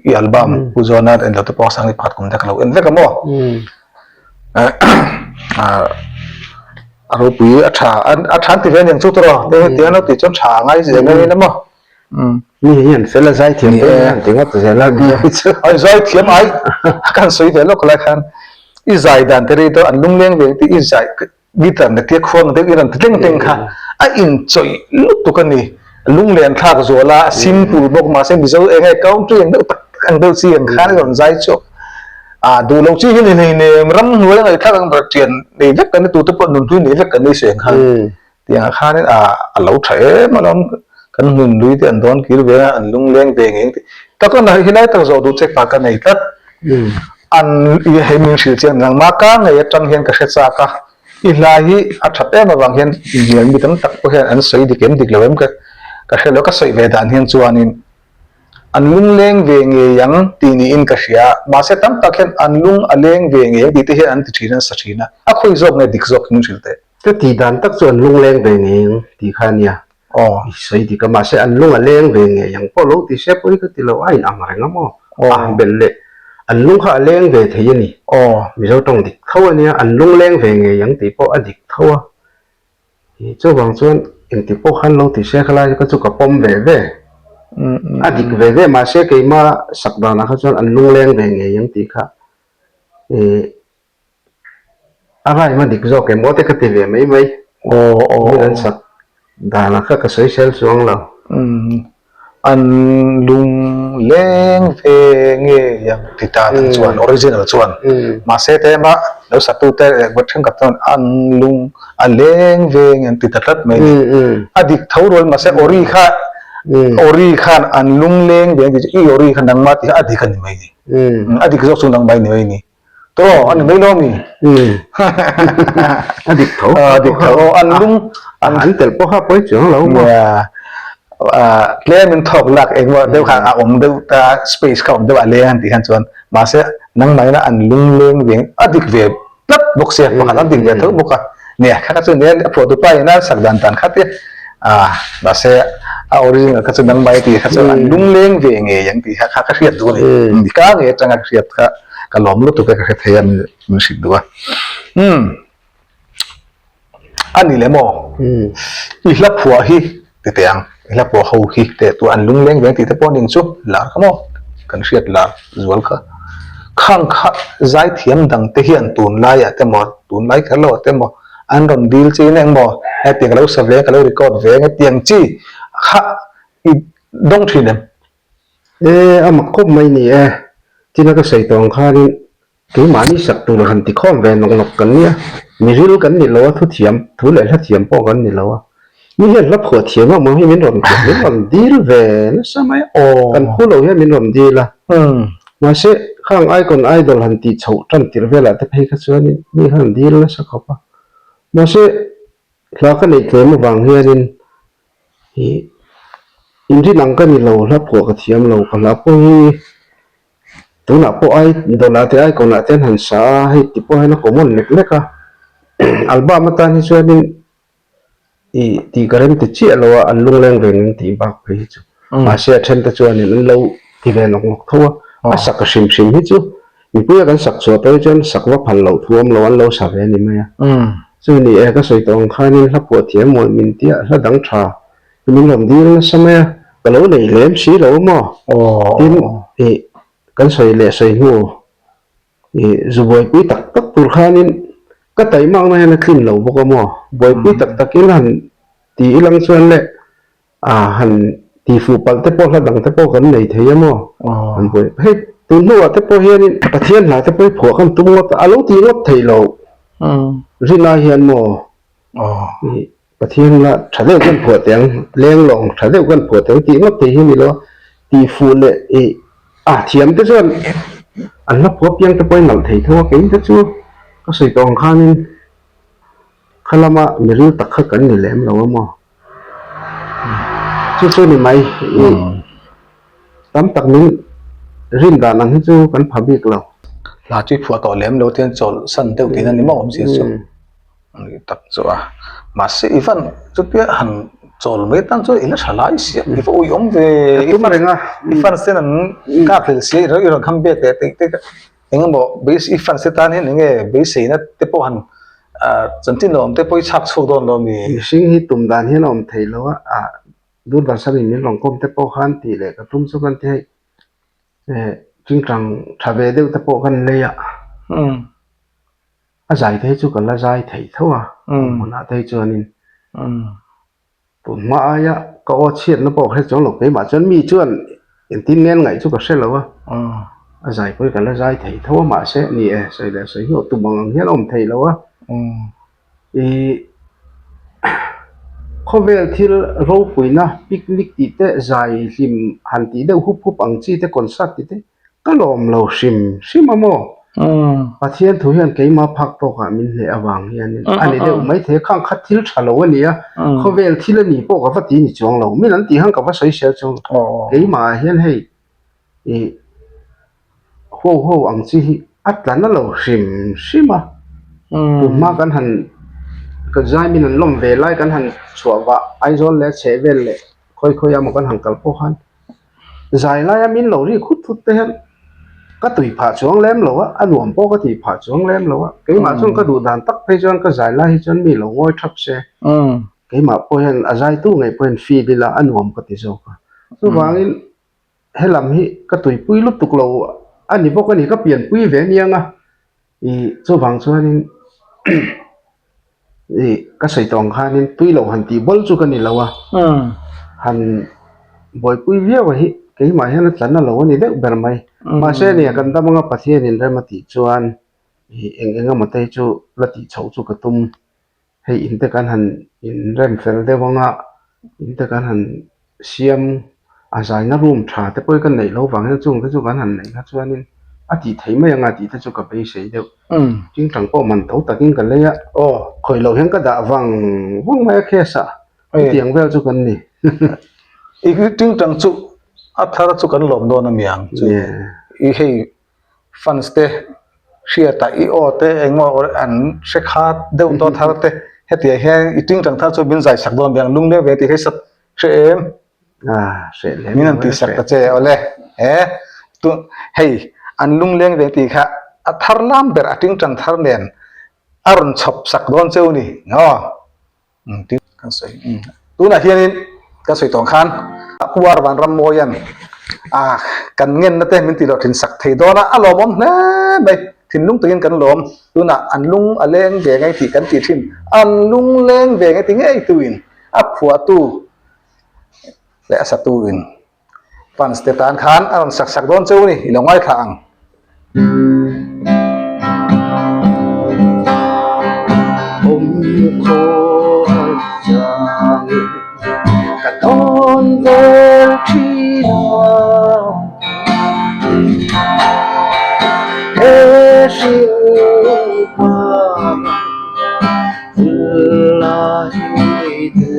i album Pu Zawna en lo te pawh a sang ni pakhat kum te ka lo en vek a maw a ropui a tha a tha an ti ve aniang chu tawh tiang lo tih chuan tha a ngai zel mai a maw. Mi hi an fel a zai thiam te hian ti ngawt zel a mi chu. Ai zai thiam ai kan sawi ve lawk lai khan i zai dan te rei tawh an lungleng ve tih i zai guitar na tia khuang deuh i rawn ti tleng tleng kha a inchawih lutuk a ni lunglen thlak zual a simple bawk mahse mizo eng nge country ang deuh tak tak ang deuh chi ang khan i rawn zai chhuak a duh lo chi hi ni hleinem ramhnuai a ngaihthlak ang ber ṭian nei vek kan ni tute pawh nunhlui nei vek kan ni sawi ang khan. Tiangah khanin a a lo tha em alawm, kan hnun lui te an dawn kir ve a, an lungleng ve ngei ang tih. Tak a hi lai tak zawh duh che pa ka nei tlat. An i hei min hrilh chiang nangmah ka ngei atang hian ka hre chak a, i hla hi a that em avang hian inhnial mi tam tak pawh hian an sawi dik em dik lo em ka ka hre lo, ka sawi ve dan hian chuanin an lungleng ve ngei ang tih niin ka hria, mahse tam tak hian an lung a leng ve ngei ang tih te hian an ti thin an sa thin a, a khawi zawk nge dik zawk hi min hrilh teh. Ka tih dan tak chu an lungleng ve ngei ang tih kha a nia. Aw. I sawi dik a, mahse an lung a leng ve ngei ang pawh lo ti se pawh hi ka ti lo, a inang reng a maw? Aw. A belh leh an lung kha a leng ve thei a ni. Aw. Mizo tawng dik tho a nia, an lungleng ve ngei ang tih pawh a dik tho a. I chuvang chuan engti pawh khan lo ti se khalai kha chu ka pawm ve ve. A dik ve ve mahse keima sak danah kha chuan an lungleng ve ngei ang tih kha i A raima dik zawk em aw te ka ti ve mai mai. Aw aw. Min an sak danah kha ka sawi sel chuang lo. Umm an lung leng ve ngei ang ti ta ang chuan original chuan mahse tlema lo satu te leh thenkhat chuan an lung a leng ve nge an ti ta tlat mai a ni. A dik tho rual mahse ori kha ori khan an lung leng ve ang tih chu i ori kha nangmah tih kha a dik a ni mai a ni. A dik zawk chu nangmah i ni mai a ni. Tawh a ni mai lo mi. A dik tho. A dik tho. An lung an an tel pawh kha pawi chuang lo maw. Yeah. Tlem in thawk lak engmaw deuh kha a awm deuh ta space kha awm deuh a leng an tih khan chuan mahse nangmah ina an lung leng ve a dik ve tlat bawk sia pakhat an dik ve tho bawk a. Nia kha kha chu nia a phuahtu pa ina sak dan dan kha te a mahse a original kha chu nangmah i tih kha chu an lungleng ve ngei ang tih kha kha ka hriat duh a ni. Nika ngei atanga ka hriat kha ka lawm lutuk e ka hre thei a min hrilh duh a. Umm a ni le maw i hla phuah hi ti teh ang i hla phuah ho hi teh tu an lungleng veng tih te pawh ning chu lar kha maw kan hriat lar zual kha khang kha zaithiam dang te hian tunlaiah te maw tunlai kher lo ah te maw an rawn dil chi in engmaw hetiang ka lo sa ve ka lo record ve eng hetiang chi kha i dawng thin em? E a mak khawp mai ni e, tina ka sawi tawng khanin keimahni sak tur han ti khawm ve nawk nawk kan nia. Mi ril kan ni lo a, thu thiam, thu leh hla thiam pawh kan ni lo a. Mi hian hla phuah thiam ang maw hi min rawn min rawn dil ve nasa mai a, kan phu lo hian min rawn dil a. Mahse, khang Icon Idol han tih chhoh tan tirh velah te phei kha chuanin mi khan an dil nasa khawp a. Mahse, hla ka neih tlem avang hianin ih inrin ang ka ni lo, hla phuah ka thiam lo, ka hla pawh hi Tunah pawh ai dawlah te icon ah te an han sa a, hei ti pawh hian a common lek lek a, album atan hi chuanin ih tih ka rem ti chiah lo a, an lungleng ve ngeng tih bak phei hi chu mahse a then te chuanin an lo ti ve nawk nawk tho a, a sak hrim hrim hi chu mipui a kan sak chhuah pawh hi chuan sak va phal loh thu awm lo an lo sa ve a ni mai a, chu ni e ka sawi tawh ang khanin hla phuah thiam mawi min tia hla dang tha Min rawn dil nasa mai a, ka lo nei lem si lo maw? Tin, ih, kan sawi leh sawi hnu, ih, zu buaipui tak tak tur khanin ka taimakna hian a tlin lo bawk a maw? Buaipui tak takin han ti ilang chuan leh, ah, han ti fuh palh te pawh hla dang te pawh kan nei thei a maw? Han buai, hei, tun hnuah te pawh hianin Pathian hla te pawh hi phuah kan tum ngawt a, a lo ti ngawt thei lo. Rinai hian maw? Ih. Pathian la tha deuh kan phuah teh ang, leng lawng tha deuh kan phuah teh ang tih ngawt thei hi a ni lo a, tih fuh leh ih a thiam te chuan an hla phuah piang te pawhin nalh thei tho a, kei te chu ka sawi tawh ang khanin kha lama mi ril tak kha kan ni lem lo a maw, chu chu ni mai ih tam tak min rin dan ang hi chu kan pha bik lo. Hla chu i phuah tawh lem lo tian chawlhsan deuh tihna ni maw awmzia chu. Ani tak chu a, mahse i van chutia han chawl mai tan chuan i la tha lai sia, i va ui awm ve, Ka tum reng a. I fans ten an kap hlel sia i rawn kham bek leh tih te eng emaw i fans te tan hian eng nge beiseina te pawh han chanchin lo awm te pawh i chhak chhuak dawn lo mi. Mihring hi tum dan hian a awm thei lo a, ah Doordarshan in min rawn kawm te pawh khan tih leh ka tum chu kan ti hei tingtang tha ve deuh te pawh kan lei a. A zai te hi chu ka la zai thei tho a, hmunah te hi chuanin tun hma aia ka aw chhiatna pawh ka hre chuang lo keimah chuan mi chuan engtin ngen ngaih chu ka hre lo a, a zai pawh hi ka la zai thei tho a mahse ni e sawi leh sawi hnawh tum ang ang hian a awm thei lo a, ih khawvel thil ropuina picnic tih te zai hlim han tih deuh hup hup ang chi te concert tih te. Ka lawm lo hrim hrim a maw? Pathian thu hian keimah phak tawkah min hneh avang hianin a ni deuh maithei a, khang kha thil tha lo a ni a, khawvel thil a ni pawh ka va ti ni chuang lo, min an tih khan ka va sawi sel chuang lo. Keimahah hian hei ih ho ho ang chi hi a tla na lo hrim hrim a, tun hma kan han ka zai min an lawm ve lai kan han chhuah vah Aizawl leh a chheh vel leh khawi khawi ah maw kan han kal pawh khan Zai laia min lo rik hut hut te hian ka tui phah chuang lem lo a, a nuam pawh ka tih phah chuang lem lo a, keimah chuan ka duh dan tak phei chuan ka zai lai hi chuan mi lo ngawi thap se, keimah pawh hian a zaitu ngei pawh hian feel ila a nuam ka ti zawk a, chuvangin helam hi ka tuipui lutuk lo a ni bawk a ni, ka pianpui ve aniang a, ih chuvang chuanin Ih ka sawi tawh ang khanin tui loh han tih bawl chu ka ni lo a, han buaipui viau a hi keimah hian a tla na lo a ni deuh ber mai. Mahse nia kan dam anga Pathianin rem a tih chuan ih eng eng emaw te hi chu la tih chhoh chu ka tum. Hei in te kan han inrem fel deuh anga in te kan han siam a zaina room tha te pawh hi ka neih loh vang hian chung te chu kan han neih kha chuanin a tih theih mai anga tih te chu ka beisei deuh tingtang pawh man tho takin ka lei a khawih loh hian ka dah vang vang mai a case ah chutiang vel chu kan ni I tingtang chu a thar chu kan lawm dawn a miang chu i hei fans te hriatah i aw te engmaw an hre khat deuh tawh thar te hetiang hian i tingtang thar chu min zai sak dawn miang lung leng ve tih hi sat hre em min an tih sak ta che awle he tu hei an lung leng ve tih kha a thar lam ber a tingtang thar nen a rawn chhawp sak dawn cheu ni aw. Tin kan sawi tunah hianin kan sawi tawng khan Pu Ar Vanrammawia'n ah kan ngenna te min tih loh thin sak thei dawn a, a lawmawm hle mai thinlung takin kan lawm tunah an lung a leng ve ngei tih kan tih thin an lung leng ve ngei ti ngei tuin a phuahtu leh a satuin Fans te tan khan a rawn sak sak dawn cheu ni, i lo ngaithla ang. khawl changin ka dawn vel thin a. He hring hmanga vul lai te.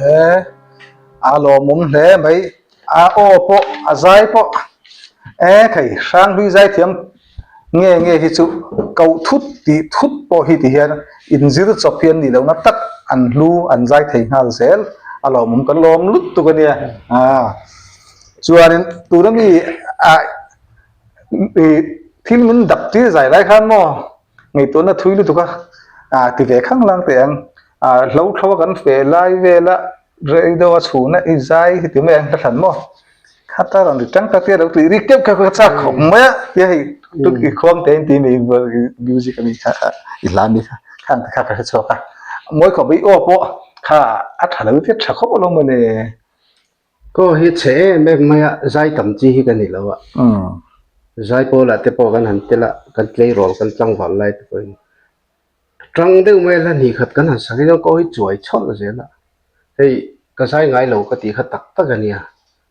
He a lawmawm hle mai a aw pawh a zai pawh e thei hranghlui zai thiam nge nge hi chu koh thut tih thut pawh hi ti hian inzir chawp hi an nih lohna tak an hlu an zai thei nghal zel a lawmawm kan lawm lut tuk a nia ah chuanin tuna mi ah ih thil min dap tir zai lai khan maw ngaihtuahna thui lutuk a ah ti ve khang lang teh ang ah hlo thlo a kan feh lai vela rei deuh a chhuna i zai hi ti mai ang ka thlan maw khata rawn ri tang tak te a lo tih rik keuh keuh kha ka chak khawp mai a tia hei tuk i khuang te in ti mai music a ni kha kha i hla a ni kha khang te kha ka hre chhuak a mawi khawp i aw pawh kha a tha lo te tha khawp alawm mawle. Ka aw hi chhe em em mai a zai tam chi hi ka ni lo a zai pawlah te pawh kan han tel a kan tleirawl kan tlangval lai te pawhin Tang deuh mai a hla khat kan han sak hi chuan ka awi chuai chhawlh zel a, hei ka zai ngai lo ka tih kha tak tak a nia,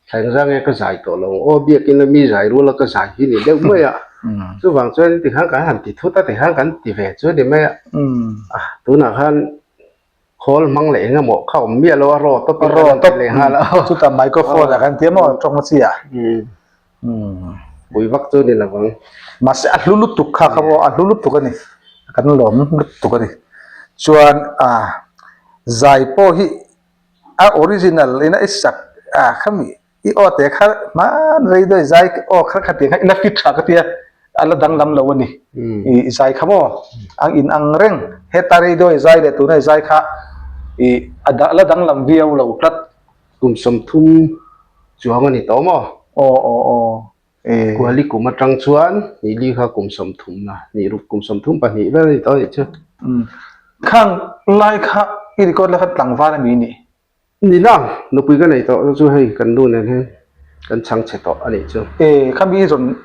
thleng zang nge ka zai tawh lo ang aw biakin a mi zai rual a ka zai hi ni deuh mai a, chuvang chuan tikhan kan han ti thut a tikhan kan ti ve chu a ni mai a, tunah khan Khawl hmang leh eng emaw kha awm miah lo a raw tawp in kan ti leh nghal a. Chutah microphone ah kan ti emaw tawng a chi ah. Pui vak chu ni lo ang. Mahse a hlu lutuk kha kha pawh a hlu lutuk a ni. Kan lawm lutuk a ni. Chuan ah zai pawh hi a original in a i sak ah khami I aw te kha hman rei dawi zai aw kha kha tiang kha i la fit tha ka tia a la danglam lo a ni. I zai kha maw ang in ang reng heta rei dawi zai leh tuna i zai kha i a la danglam viau lo tlat. Kum 30 chuang a ni tawh maw? Aw aw aw e. Kuali kum atang chuan ni li kha kum 30 na ni ruk kum 32 vel a ni tawh a nih chu. Khang lai kha i record lai kha tlangval a mi nih? Ni lang, nupui ka nei tawh chu hei kan nu nen hian kan chhang chhe tawh a nih chu. E, kha mi zawn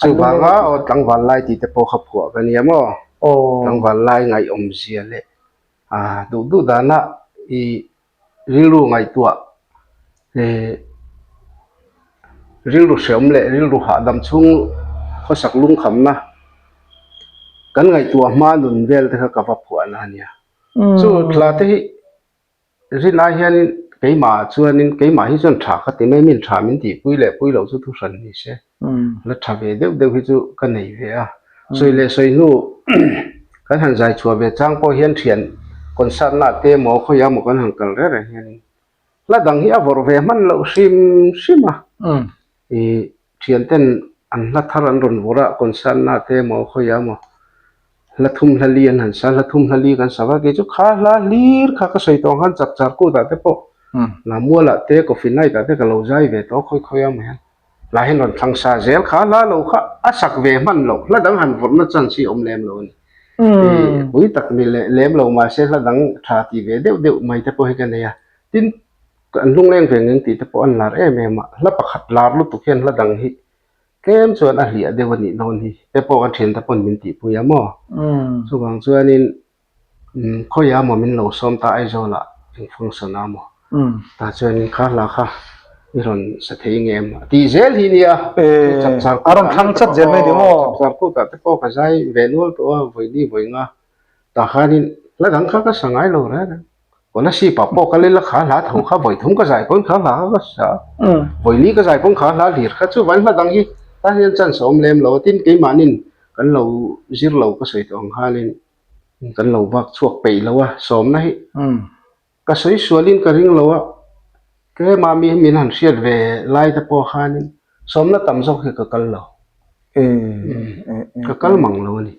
Chuvanga aw tlangval lai tih te pawh kha phuah ka nia maw? Aw. Tlangval lai ngaihawm zia leh ah duh duh dana i rilru ngaihtuah eh rilru hreawm leh rilru hahdam chhung khawsak lungkhamna. Kan ngaihtuah hma nun vel te kha ka va phuah na ania. Chu hla te hi rinai hianin keimah chuanin keimah hi chuan tha ka ti mai min tha min tihpui leh pui loh chu thu hran ni se. La tha ve deuh deuh hi chu ka nei ve a. Sawi leh sawi hnu kan han zai chhuah ve chang pawh hian thian concert na te emaw khawiah emaw kan han kal reng reng hianin hla dang hi a vawrh ve hman loh hrim hrim a. Ih thian ten an hla thar an rawn vawrh a concert na te emaw khawiah emaw hla thum hla li an han sa hla thum hla li kan sa va kei chu kha hla hlir kha ka sawi tawh ang khan chak char kut ah te pawh Lammual ah te coffee night ah te ka lo zai ve tawh a khawi khawi emaw hian. Hla hian rawn thlang sa zel kha hla lo kha a sak ve hman loh hla dang han vawrh na chance hi a awm lem lo a ni. Ih pui tak ni leh lem lo mahse hla dang tha tih ve deuh deuh mai te pawh hi ka nei a. Tin an lungleng ve ngeng tih te pawh an lar em em a, hla pakhat lar lutuk hian hla dang hi tlem chuan a hliah deuh a nih dawn hi te pawh kan thiante pawn min tihpui a maw. Chuvang chuanin Umm khawiah maw min lo sawm ta Aizawlah eng function a maw tah chuanin kha hla kha i rawn sa thei nge em a tih zel hi nia chapchar a rawn thlang chat zel mai ni maw chapchar kutah te pawh ka zai ve nual tawh a vawi ni vawi nga tah khanin hla dang kha ka sa ngai lo reng reng Kolasib ah pawh ka lel a kha hla tho kha vawi thum ka zai pawn kha hla kha ka sa vawi li ka zai pawn kha hla hlir kha chuvang hla dang hi tan hian chance a awm lem lo a tin keimahnin kan lo zir lo ka sawi tawh ang khanin Kan lo vak chhuak peih lo a, sawmna hi ka sawi sualin ka ring lo a, tlema mi min han hriat ve lai te pawh khanin sawmna tam zawk hi ka kal lo, ka kal mang lo a ni.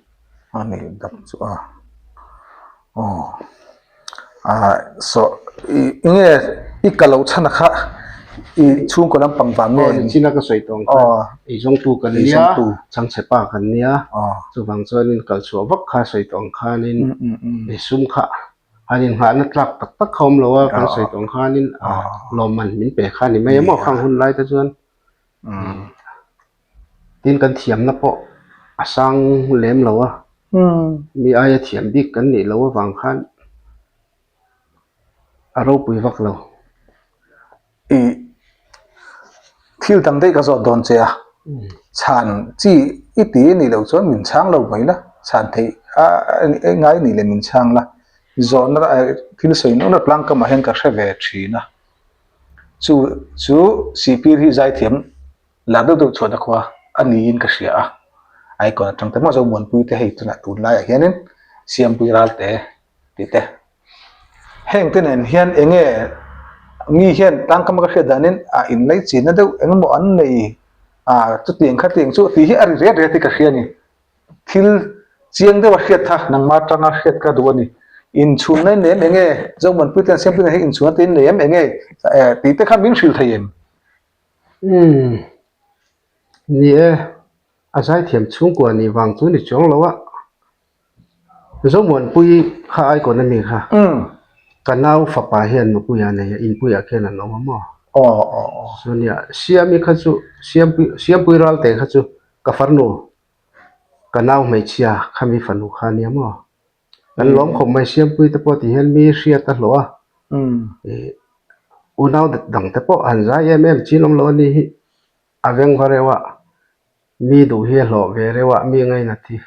A ni dap chu a, aw ah saw i nge i ka lo chhan a kha i chhungkaw lampang vang nge? Aw nichina ka sawi tawh ang kha eizawngtu kan nia chhangchhe pa kan nia chuvang chuanin kal chhuah vak kha sawi tawh ang khanin i sum kha han inghahna tlak tak tak kha awm lo a kan sawi tawh ang khanin lawmman min pe kha ni mai emaw khang hun lai te chuan tin kan thiamna pawh a sang lem lo a mi aia thiam bik kan nih loh avang khan a ropui vak lo. I thil dang daih ka zawt dawn che a, chhan chi i ti a nih loh chuan min chhang lo mai la, chhan theih a ngai nih leh min chhang la, zawhna thil sawi nual a tlang kamah hian ka hre ve thin a, chu chu sihpir hi zaithiam lar deuh deuh chhuahna khua a niin ka hria a, icon atang te maw Zomuanpui te hei tunah tunlaiah hianin Siampui Ralte tih te. Heng te nen hian eng nge mi hian tlangkam ka hriat danin ah inlei chinna deuh eng emaw an nei ah chutiang khatiang chu tih hi a ri riat riat hi ka hria a ni. Thil chiang deuh a hriat kha nangmah atanga hriat ka duh a ni. Inchhunna in nei em eng nge Zomuanpui te an siampui nen hian inchhunna te in nei em eng nge eh tih te kha min hrilh thei em? Umm ni e, a zaithiam chhungkua nih vang chu ni chuang lo a. Zomuanpui kha icon a mi kha ka nau fapa hian nupuia nei a inpuiah khian an awm a maw chunia Siami kha chu Siampui Siampui Ralte kha chu ka farnu ka nau hmeichhia khami fanu kha ania maw kan lawm khawp mai Siampui te pawh ti hian mi hriat a hlawh a ih unau dang te pawh han zai em em chin awm lo a ni hi a veng va reuh a mi duh hi a hlawh ve reuh a mi ngainat hi.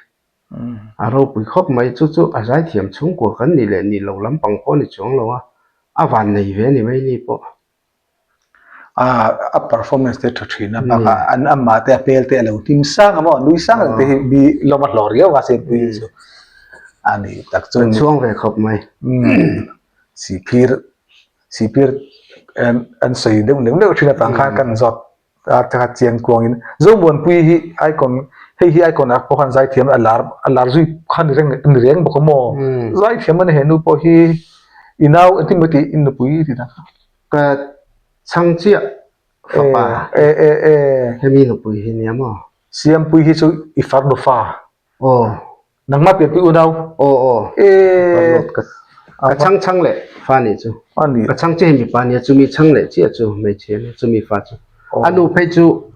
A ropui khawp mai chu chu a zaithiam chhungkua kan nih leh nih loh lampang pawh a ni chuang lo a, a van nei ve a ni mai ni pawh. A a performance te tha thin a bakah an amah te a hmel te a lo hlim sang a maw a nui sang reng te hi mi lawm a hlawh riau a Siampui hi chu a ni tak chu. Kan chhuang ve khawp mai. Sihphir Sihphir an sawi deuh neuh neuh thin avang khan kan zawt a taka chiang kuangin Zomuanpui hi icon hei hi icon ah pawh khan zaithiam a lar a lar zui kha ni reng ni reng bawk a maw zaithiam a ni he nu pawh hi i nau engtin maw tih i nupui tih dan kha ka chhang chiah fapa e e e hemi nupui hi nia maw Siampui hi chu i farnu fa Aw. Nangmah pianpui unau. Aw aw. Eee. Ka ka chhang chhang leh fa nih chu. A ni. Ka chhang chiah hi mipa nia chumi chhang leh chiah chu hmeichhia nia chumi fa chu. A nu phei chu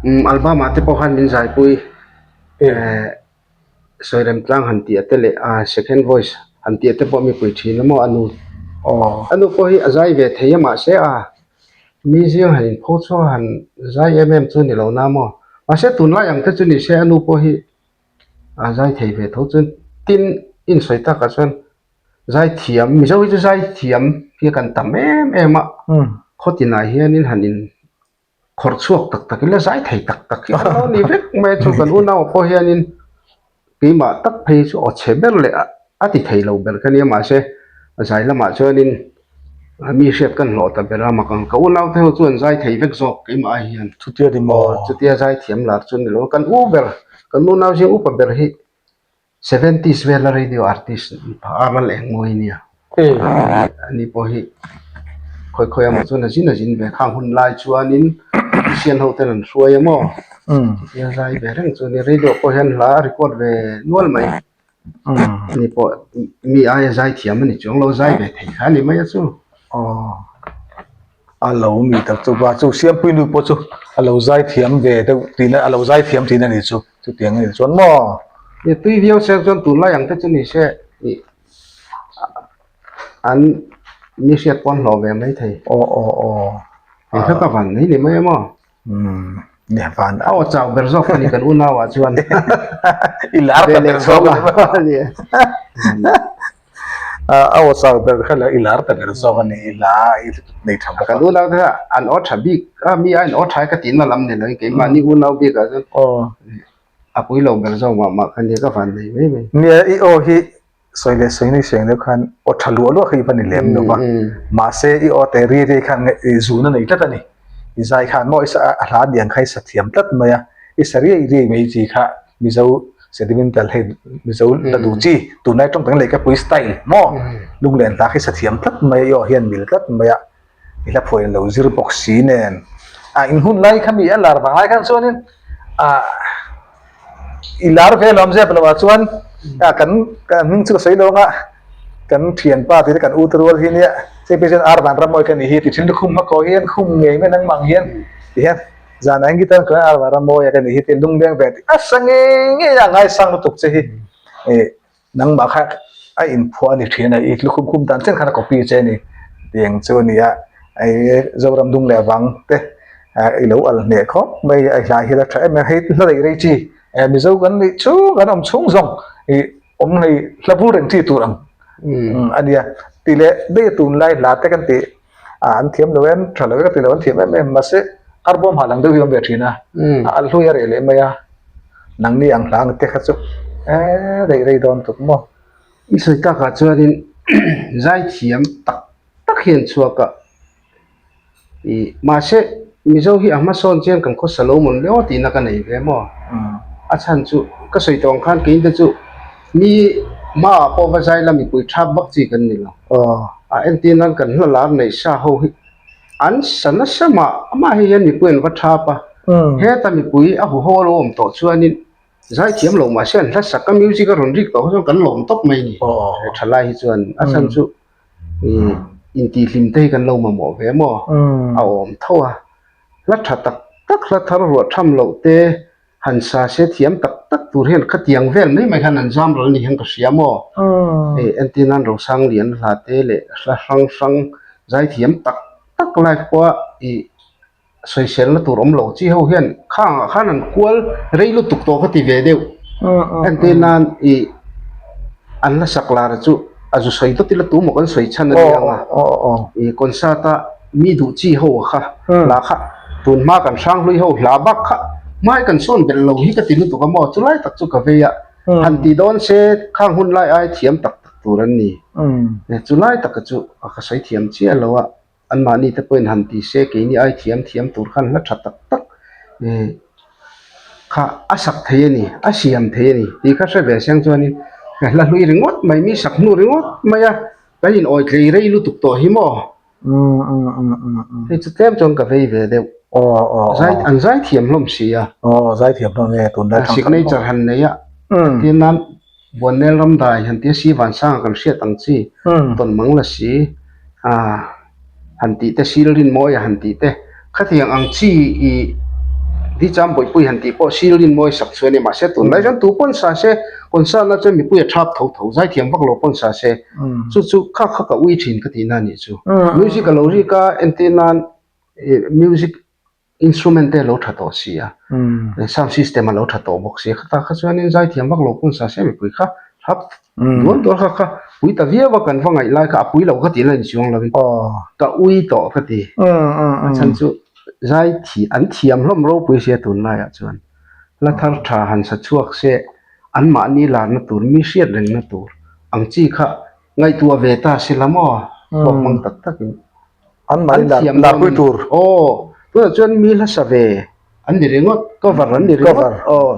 umm album ah te pawh khan min zaipui eh Sawirem tlang han tih a te leh a second voice han tih a te pawh mipui thin a maw a nu. Aw. A nu pawh hi a zai ve thei a mahse a mi zing han inpho chhuak a han zai em em chu ni lo na maw. Mahse tunlai ang te chu ni se a nu pawh hi. A zai thei ve tho chuan tin insawi takah chuan zaithiam Mizo hi chu zaithiam hi kan tam em em a khaw tinah hianin han in khawrh chhuak tak tak ila zai thei tak tak hi an lo ni vek mai a chu kan unau pawh hianin keimah tak phei chu aw chhe ber leh a ti thei lo ber ka nia mahse zai lamah chuanin mi hriat kan hlawh ta ber a mak ang ka unau te ho chuan zai thei vek zawk keimah ai hian chutia ni maw chutia zai thiam lar chu ni lo kan u ber kan unau zing upa ber hi Seventies vela radio artist mipa a ral eng mawi nia. Ani pawh hi khawi khawi amaw chuan a zin a zin ve khang hun lai chuanin Christian ho ten an hruai a maw chutia zai ve reng chu a ni. Radio pawh hian hla a record ve nual mai. Ani pawh mi aia zai thiam a ni chuang lo zai ve thei kha a ni mai a chu. A lo ni tak chu va chu Siampui nu pawh chu a lo zai thiam ve deuh tihna a lo zai thiam tihna a ni chu chutiang a ni chuan maw. Ni tui viau se chuan tunlai ang te chu ni se ih an mi hriat pawn hlawh ve mai thei. Aw aw aw. Eng kha ka van mai ni mai a maw. Umm ni van a aw chau ber zawk a ni kan unau ah chuan. I lar ta ber zawk a ni. A aw chau ber kha la i lar ta ber zawk a ni i hla i nei tha bawk a. Kan unau te kha an aw tha bik a mi a in aw tha ka tihna lam ni lo in keimahni unau bik ah chuan a pui lo ber zawk mah mah kha nia ka van nei mai mai. Nia i aw hi sawi leh sawi nui seng deuh khan aw tha luah luah kha i va ni lem lo va mahse i aw te ri ri khan i zun a nei tlat a ni i zai khan maw i sa a hla diang kha i sa thiam tlat mai a i sa riai riai mai chi kha Mizo sedimental hei Mizo la duh chi tunlai tawng tang lehkapui style maw lunglen hla khi sa thiam tlat mai a i aw hian mil tlat mai a i hla phuah in lo zir bawk si nen a in hun lai kha mi a lar vang lai khan chuanin ah i lar ve lo awm zep lo ah chuan ah kan kan hming chu ka sawi lo ang a kan thianpa tih te kan u te rual hi nia hei phei chuan ar van ram awi ka nih hi ti thin lukhum hma kawi hian khum ngei mai nangmah ang hian ti hian Zan ah guitar ka ar var a mawi a ka nih hi tih lung leng ve tih a sa ngei ngei a ngaisang lutuk che hi ih nangmah kha a inphuah a ni thin a i lukhum khum dan chen khan a copy che a ni tiang chu a ni a ih Zoram dung leh vang te ah i lo al hneh khawp mai a hlai hi la tha em em hei hla daih rei chi eh Mizo kan nih chhung kan awm chhung zawng ih awm hlei hla bur reng chi tur ang a nia tih leh daih a tunlai hla te kan tih. Ah an thiam lo em tha lo e ka ti lo an thiam em em mahse arbawm hah lang deuh hi a awm ve thin a a alh hlui a reh leh mai a nangni ang hla ang te kha chu eee rei rei dawn tuk maw. I sawi takah chuanin zaithiam tak tak hi an chhuak a ih mahse Mizo hi a hmasawn chian kan khawsa lo mawn leo tihna ka nei ve maw a chhan chu ka sawi tawh ang khan keinte chu mi hmaah pawh va zai la mipui thap vak chi kan ni lo. A entir nan kan hla lar neih sa ho hi an sa nasa mah amah hei hian mipui an va thap a heta mipui a huho a lo awm tawh chuanin zaithiam lo mahse an hla sak a music a rawn rik tawh kha chuan kan lawm tawp mai a ni he thalai hi chuan a chhan chu ih intihhlim te hi kan lo mamawh ve maw a awm tho a hla tha tak tak hla thar ruah tham loh te. Han sa se thiam tak tak tur hian khatiang vel mai mai khan an zam ral ni hian ka hria maw? Hei entir nan Rosang Lian hla te leh hla hrang hrang zaithiam tak tak live pawha ih sawiselna tur awm lo chi ho hian khangah khan an kual rei lutuk tawh ka ti ve deuh. Entir nan ih an hla sak lar chu a zu sawi dawt ila tu maw kan sawi chhan a ni ang a ih concert a Mi duh chi ho kha hla kha tun hma kan hranghlui ho hla bak kha hmai kan sawn belh lo hi ka ti lutuk a maw chulai tak chu ka vei a han ti dawn se khang hun lai ai thiam tak tak tur an ni chulai taka chu ka sawi thiam chiah lo a anmahni te pawhin han ti se keini ai thiam thiam tur khan hla tha tak tak kha a sak thei a ni a siam thei a ni tih kha hre ve seng chuanin hla hlui ringawt mai mi sak hnu ringawt mai a kan in awi tlei rei lutuk tawh hi maw. Hei chu tlem chuan ka vei ve deuh. Zai an zai thiam hlawm si a. Aw zai thiam hlawm e tunlai thang Signature han nei a. Tin nan Buannel Ramdai han tia si Vansanga kan hriat ang chi tawn mang la si a han tih te Sil Rinmawia han tih te Khatiang ang chi i Di Cham Bawihpui han tih pawh Sil Rinmawi sak chu a ni. Mahse tunlai chuan tu pawn sa se concert na chuan mipui a thap tho tho zaithiam vak lo pawn sa se chu chu kha kha ka ui thin ka tihna a nih chu. Music a lo rik a entir nan music. Instrument te a lo tha tawh si a, sound system a lo tha tawh bawk si a, khatah kha chuanin zaithiam vak lo pawn sa se mipui kha hlap dual dual kha kha pui ta viau a kan va ngaih lai kha a pui lo ka tih la inchuang lovin ka ui tawh ka ti. A chhan chu zaithi an thiam hlawm ropui sia tunlaiah chuan hla thar tha han sa chhuak se anmahni larna tur mi hriat rengna tur ang chi kha ngaihtuah ve ta se la maw thawk hmang tak takin. An mahni lar thiam larpui dawn tur. Aw, tunah chuan mi hla sa ve an ni ringawt, cover an ni ringawt. Cover. Aw,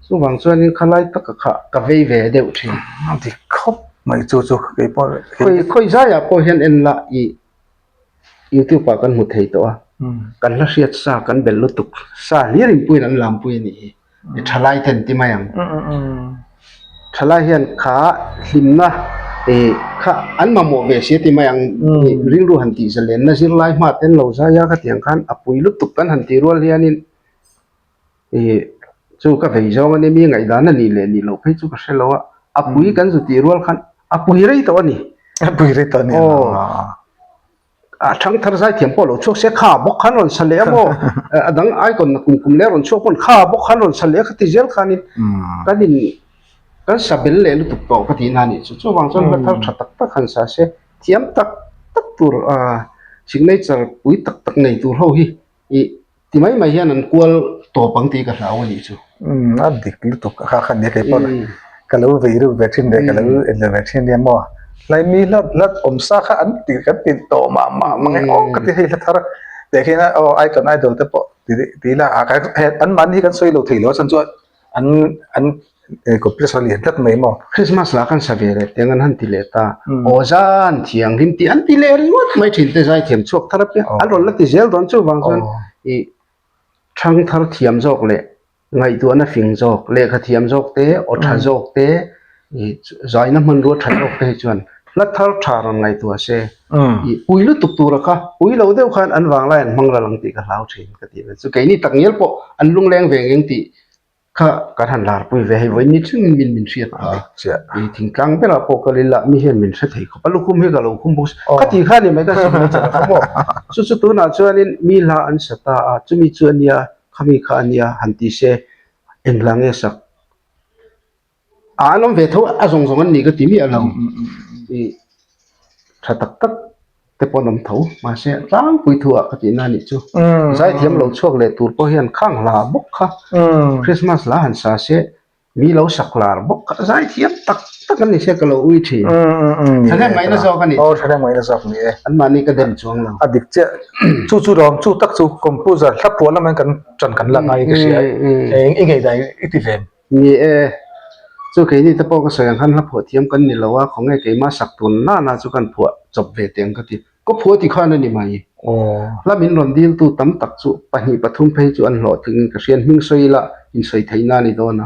chuvang chuanin khalai taka kha ka vei ve deuh thin. A dik khawp mai chu chu kei pawh Khawi khawi zaiah pawh hian en la i youtube ah kan hmu thei tawh a, kan hla hriat sa kan bel lutuk sa hlir inpuiin an lampui a nih hi. I thalai te an ti mai ang. Thalai hian kha hlimna ih kha an mamawh ve si a ti mai ang. Rilru han tih zalenna zirlai hma te an lo zai a khatiang khan a pui lutuk kan han tih rual hianin ih chu ka vei zawng a nia mi ngaihdan a nih leh nih loh phei chu ka hre lo a, a pui kan zu tih rual khan a pui rei tawh a ni. A pui rei tawh a ni. Aw. A thangthar zaithiam pawh lo chhuak se kha bawk khan rawn sa leh a maw a dang icon na kum kum leh rawn chhuak pawn kha bawk khan rawn sa leh a kha ti zel khanin kan in kan sa bel leh lutuk tawh ka tihna a nih chu chuvang chuan hla thar tha tak tak han sa se thiam tak tak tur ah signature pui tak tak nei tur ho hi ih Ti mai mai hian an kual tawp ang tih ka hlau a nih chu. Umm a dik lutuk a kha kha nia kei pawh ka lo vei reuh ve thin leh ka lo en ve thin nia maw. Hlai mi hlat hlat awm sa kha an ti kan ti tawh mah mah mang e aw ka ti hei hla thar teh khian aw icon idol te pawh ti ti ila a an mahni hi kan sawi lo thei lo a chhan chuan an an complex a lian tlat mai maw. Christmas lah kan sa ve leh tiang an han ti leh ta aw zan thianghlim tih an ti leh ringawt mai thin te zaithiam chhuak thar apiang an rawn la ti zel dawn chuvang chuan ih thang thar thiam zawk leh ngaihtuahna fing zawk lehkha thiam zawk te aw tha zawk te ih zaina hmanrua tha zawk te hi chuan hla thar tha rawn ngaihtuah se ih pui lutuk tura kha pui lo deuh khan an vanglai an hmang ral ang tih ka hlau thin ka tih ve chu keini tak ngial pawh an lungleng ve ngeng tih Kha kan han larpui ve hei vawi ni thlengin min min hriat phah a, i thingtlang berah pawh kal ila mi hian min hre thei khawp a, lukhum hi ka lo khum bawk si, ka ti kha a ni mai ka signature a kha maw, chu chu tunah chuanin mi hla an sa ta a, chumi chu a nia khami kha a nia han ti se eng hla nge sak a an awm ve tho a zawng zawng an ni ka ti miah lo, i tha tak tak. te pawh an awm tho mahse tlangpui thu ah ka tih na anih chu zaithiam lo chhuak leh tur pawh hian khang hla bawk kha Christmas hla han sa se mi lo sak lar bawk kha zaithiam tak tak an ni se ka lo ui thin thahnem ngaihna zawk a nih aw thahnem ngaihna zawk ni e anmahni ka dem chuang lo a dik chiah chu chu rawng chu tak chu composer hla phuah lamah kan tan kan la ngai ka hria eng i ngei dan i ti ve Ni e, chu keini te pawh ka sawi ang khan hla phuah thiam kan ni lo a, khawnge keimah sak tun nana chu kan phuah chawp ve teh ang ka ti. Ka phuah ti khan a ni mai. Hla min rawn diltu tam tak chu pahnih pathum phei chu an hlawhtling in ka hriat hming sawi ila insawi theihna a ni dawn a.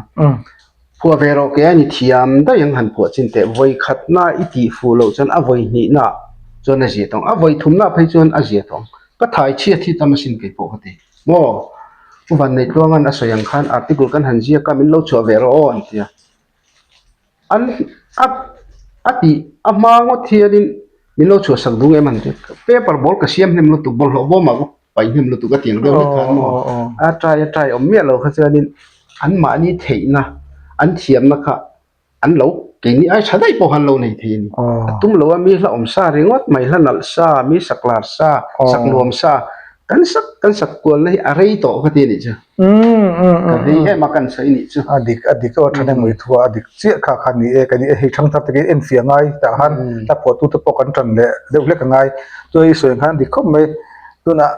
Phuah ve rawh ke a ni thiam daih ang han phuah chin teh. Vawi khatna i tih fuh loh chuan a vawi hnihna chuan a zia tawng. A vawi thumna phei chuan a zia tawng. Ka thai chhiat hi tam asin kei pawh ka ti. Maw? Pu Vanneitluanga'n a sawi ang khan article kan han ziak a, min lo chhuah ve rawh aw an ti a. An a a tih a hma ngawt hianin min lo chhuah sak dung em an ti a. Paper ball ka siam hnem lutuk, bawlhhlawh bawmah ka paih hnem lutuk a tiang deuh hlek khan maw? A try a try awm miah lo kha chuanin anmahni theihna, an thiamna kha An lo, keini ai tha daih pawh khan lo nei thei a ni. A tum lo a, mi hla awm sa ringawt mai, hla nalh sa, mi sak lar sa, sak nuam sa, kan sak kan sak kualna hi a rei tawh ka ti a nih chu. Ka rei em a kan sawi nih chu. A dik, a dik aw, thahnem mai thu a, a dik chiah kha kha ni e, ka ni e, hei thangthar takin enfiah ngai tah khan hla phuahtute pawh kan tan leh deuh hlek a ngai. Chuan i sawi ang khan a dik khawp mai, tunah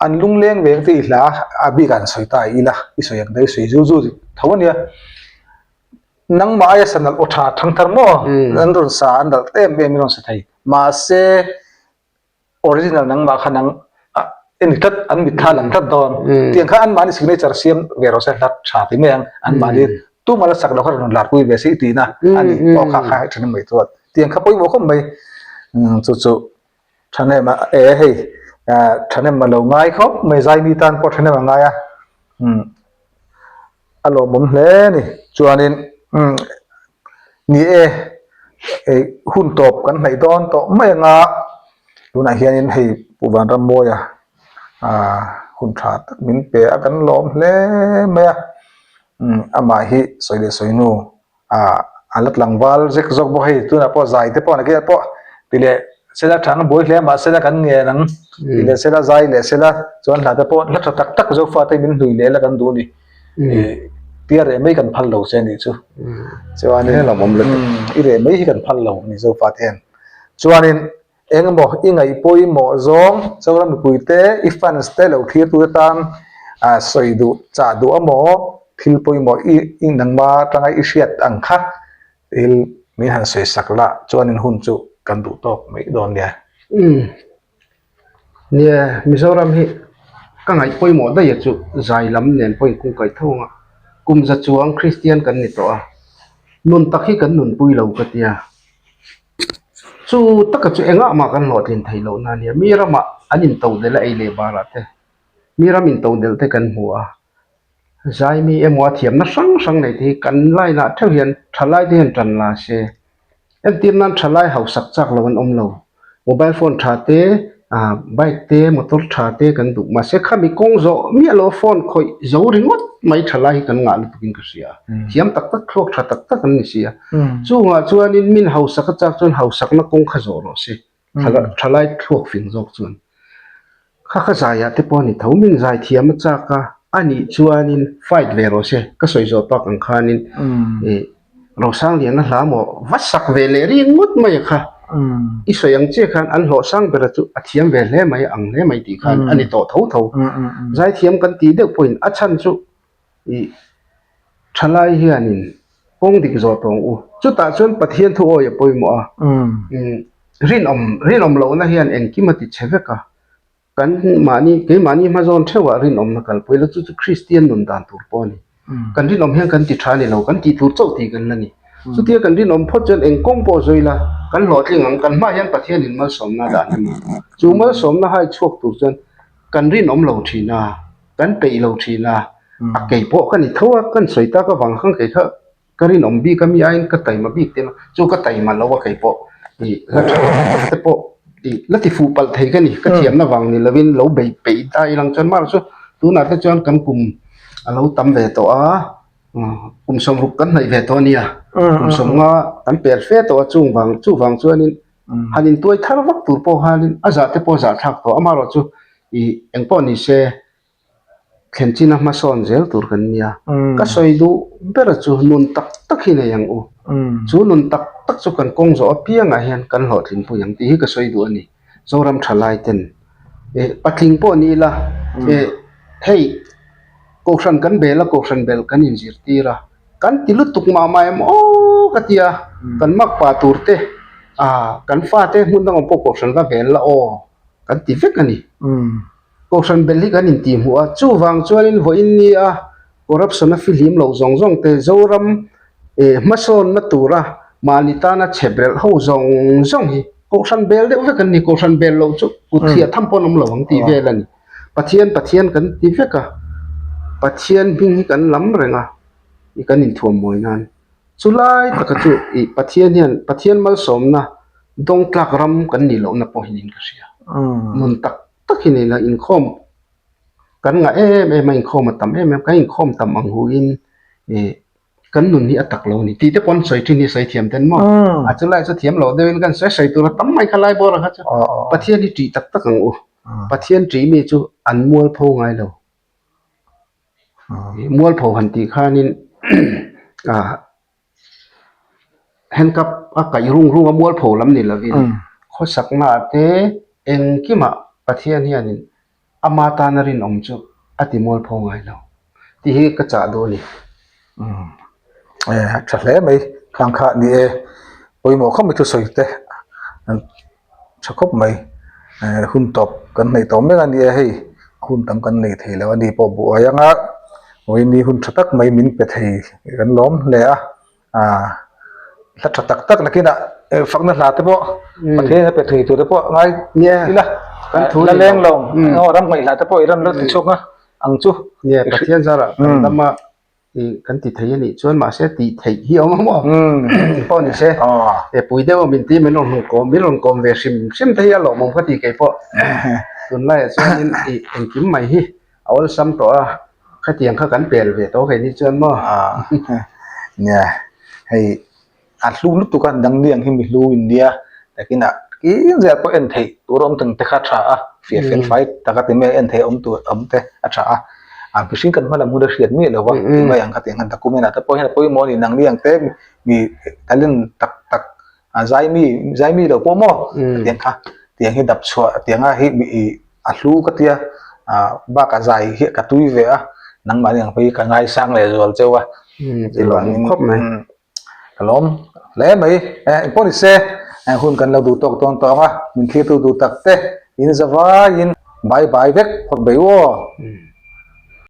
an lungleng veng te i hla a bik ah an sawi ta ila, i sawi ang daih i sawi zul zul tho a nia. Nangmah aia sa nalh aw tha thangthar maw an rawn sa an nalh em em in rawn sa thei mahse original nangmah kha nang i ni tlat an mitthla lang tlat dawn tiang kha anmahni signature siam ve rawh se hla tha ti mai ang anmahni tumah la sak loh kha rawn larpui ve se i tihna a ni aw kha kha tha mai chuan tiang kha pawimawh khawp mai chu chu thahnem a e hei thahnem a lo ngai khawp mai zaimi tan pawh thahnem a ngai a. A lawmawm hle a ni. Chuanin umm ni e, ei hun tawp kan hnaih dawn tawh mai anga tunah hianin hei Pu Vanrammawia ah. hun tha tak min pe a kan lawm hle mai a umm amah hi sawi leh sawi hnu ah a la tlangval zek zawk bawk hei tunah pawh zai te pawh nakinah pawh ti leh sela tha ang buai hle mahse la kan ngen ang ti leh sela zai leh sela chuan hla te pawh hla tha tak tak Zofate min hlui leh la kan duh a ni ih tia reh mai kan phal lo che a nih chu chuanin i reh mai hi kan phal lo a ni Zofate hian chuanin. Engemaw i ngaih pawimawh zawng Zoram mipuite i fans te lo thlir tute tan sawi duh chah duh amaw thil pawimawh i i nangma atanga i hriat ang kha thil min han sawi sak la chuanin hun chu kan duh tawk mai dawn nia. Umm nia Mizoram hi ka ngaih pawimawh daih a chu zai lam nen pawh inkung kaih tho ang a kum za chuang Kristian kan ni tawh a nun tak hi kan nunpui lo ka tia. Chu taka chu engah mah kan hlawhtlin theih loh na nia, mi ramah an into delh a ei leh barah te, mi ram into delh te kan hmu a, zaimi emaw a thiamna hrang hrang nei te hi kan line ah theuh hian thalai te hian tan la se, entir nan thalai hausak chak lo an awm lo, mobile phone tha te ah bike te motor tha te kan duh mahse khami kawng zawh miah lo phone khawih zo ringawt mai thalai hi kan ngah lutuk in ka hria, thiam tak tak thluak tha tak tak an ni si a. Chungah chuanin min hausak a chak chuan hausakna kawng kha zawh rawh se, thalai thluak fing zawk chuan. Kha kha zaiah te pawh a ni tho, min zai thiam a chak a, a nih chuanin fight ve rawh se, ka sawi zawh tak ang khanin ih Rosangliana hla maw va sak ve leh ri ngawt mai a kha, i sawi ang chiah khan an hlawh sang bera chu a thiam ve hle mai ang hle mai tih khan a ni tawh tho tho. Zaithiam kan tih deuh pawhin a chhan chu ih thalai hianin kawng dik zawh tawh ang u. Chutah chuan Pathian thu awi a pawimawh a, rinawm rinawm lohna hian engkim a ti chhe vek a, kan mahni keimahni hmazawn theuhah rinawmna kalpui la chu chu Kristian nun dan tur pawh a ni. Kan rinawm hian kan ti tha a ni lo, kan tih tur chauh tih kan la ni. Chutia kan rinawm phawt chuan eng kawng pawh zui la, kan hlawhtling ang, kan hmaah hian Pathianin malsawmna a dah a ni. Chu malsawmna hai chhuak tur chuan kan rinawm lo thin a. Kan peih lo thin a, a kei pawh ka ni tho a, kan sawi tak avang khan kei kha ka rinawm bik a mi aiin ka taima bik te chu ka taima lo a kei pawh ih la tha tak te pawh ih la ti fuh palh thei ka ni, ka thiamna vang ni lovin lo bei peih ta ilang chuan mahse chu tunah te chuan kan kum a lo tam ve tawh a, kum sawmruk kan hnaih ve tawh a nia, kum sawmnga kan per fe tawh a chung vang chuvang chuanin han intuai thar vak tur pawh khanin a zah te pawh a zah thlak tawh amaherawhchu Ih, eng pawh ni se, thlen china hmasawn zel tur kan nia. Ka sawi duh ber chu nun tak tak hi nei ang u. Chu nun tak tak chu kan kawng zawh apiangah hian kan hlawhtling pui ang tih hi ka sawi duh a ni. Zoram thalai ten eh patling pawh ni ila eh hei kohhran kan bel a, kohhran bel kan inzirtir a, kan ti lutuk mah mah em aw ka ti a, kan makpa tur te ah kan fate hmun dang awm pawh kohhran va bel la aw. Kan ti vek a ni. Kohhran bel hi kan intihhmuh a, chuvang chuanin vawiin ni a corruption a fihlim loh zawng zawng te Zoram eh hmasawnna tura mahni tana chheprelh ho zawng zawng hi Kohhran bel deuh vek an ni. Kohhran bel loh chu kut thliah tham pawh an awm lo ang tih vel a ni. Pathian Pathian kan ti vek a, Pathian hming hi kan lam reng a, i kan inthuam mawi nan. Chu lai taka chu ih Pathian hian Pathian malsawmna dawng tlak ram kan nih lohna pawh hi niin ka hria. Nun tak tak hi nei la inkhawm kan ngah em em a inkhawm a tam em em kan inkhawm tam ang huin ih kan nun hi a tak lo a ni tih te pawh an sawi thin hi sawi thiam ten maw? A chu lai chu thiam loh deuhin kan sawi sawi tur a tam mai kha lai bawr ang kha chu Pathian hi tih tak tak ang u. Pathian tih mi chu an mualpho ngai lo. Mualpho han tih khanin ah handcuff a kaih rung rung a mualpho lam ni lovin khawsakna ah te engkimah Pathian hianin ama tana rinawm chu a ti mualpho ngai lo tih hi ka chah duh a ni. Eh a tha hle mai khang kha ni e pawimawh khawp mai thusawi te an tha khawp mai eh hun tawp kan hnaih tawh mek a ni e hei hun tam kan nei thei lo a ni pawh buai anga vawiin hun tha tak mai min pe thei kan lawm hle a ah hla tha tak tak nakinah fakna hla te pawh Pathian a pe thei tur te pawh ngai ila la leng lo ram ngaih hla te pawh i rawn la ti chhuak a ang chu. Nia Pathian zarah kan lama ih kan ti thei a nih chuan mahse tih theih hi a awm ang maw pawh ni se e pui deuh a min ti min rawn hmuh kawm min rawn kawm ve hrim hrim te hi a lawmawm ka ti kei pawh tunlaiah chuanin ih engkim mai hi. A awlsam tawh a, khatiang kha kan pel ve tawh keini chuan maw? Nia, hei a hlu lutuk a, dangni ang hi mi hlu in nia, takinah kin zel pawh en theih tur awm tang te kha a tha a, fiah fel fai taka ti mai en theih awm tur awm te a tha a, a mihring kan hma lam hun a hriat miah lo va, ti mai ang khatiang khan document ah te pawh hian a pawimawh a ni, nangni ang te mi talent tak tak a zai mi zai mi lo pawh maw tiang kha tiang hi dap chhuah tianga hi mi ih a hlu ka tia ah bakah zai hi ka tui ve a nangmahni ang phei ka ngaisang leh zual cheu a chuvangin khawp mai ka lawm hle mai eh engpawh ni se hun kan lo duh tawk dawn tawh ang a min thlir tu duh tak te in zavaiin bye bye vek phawt bei u aw.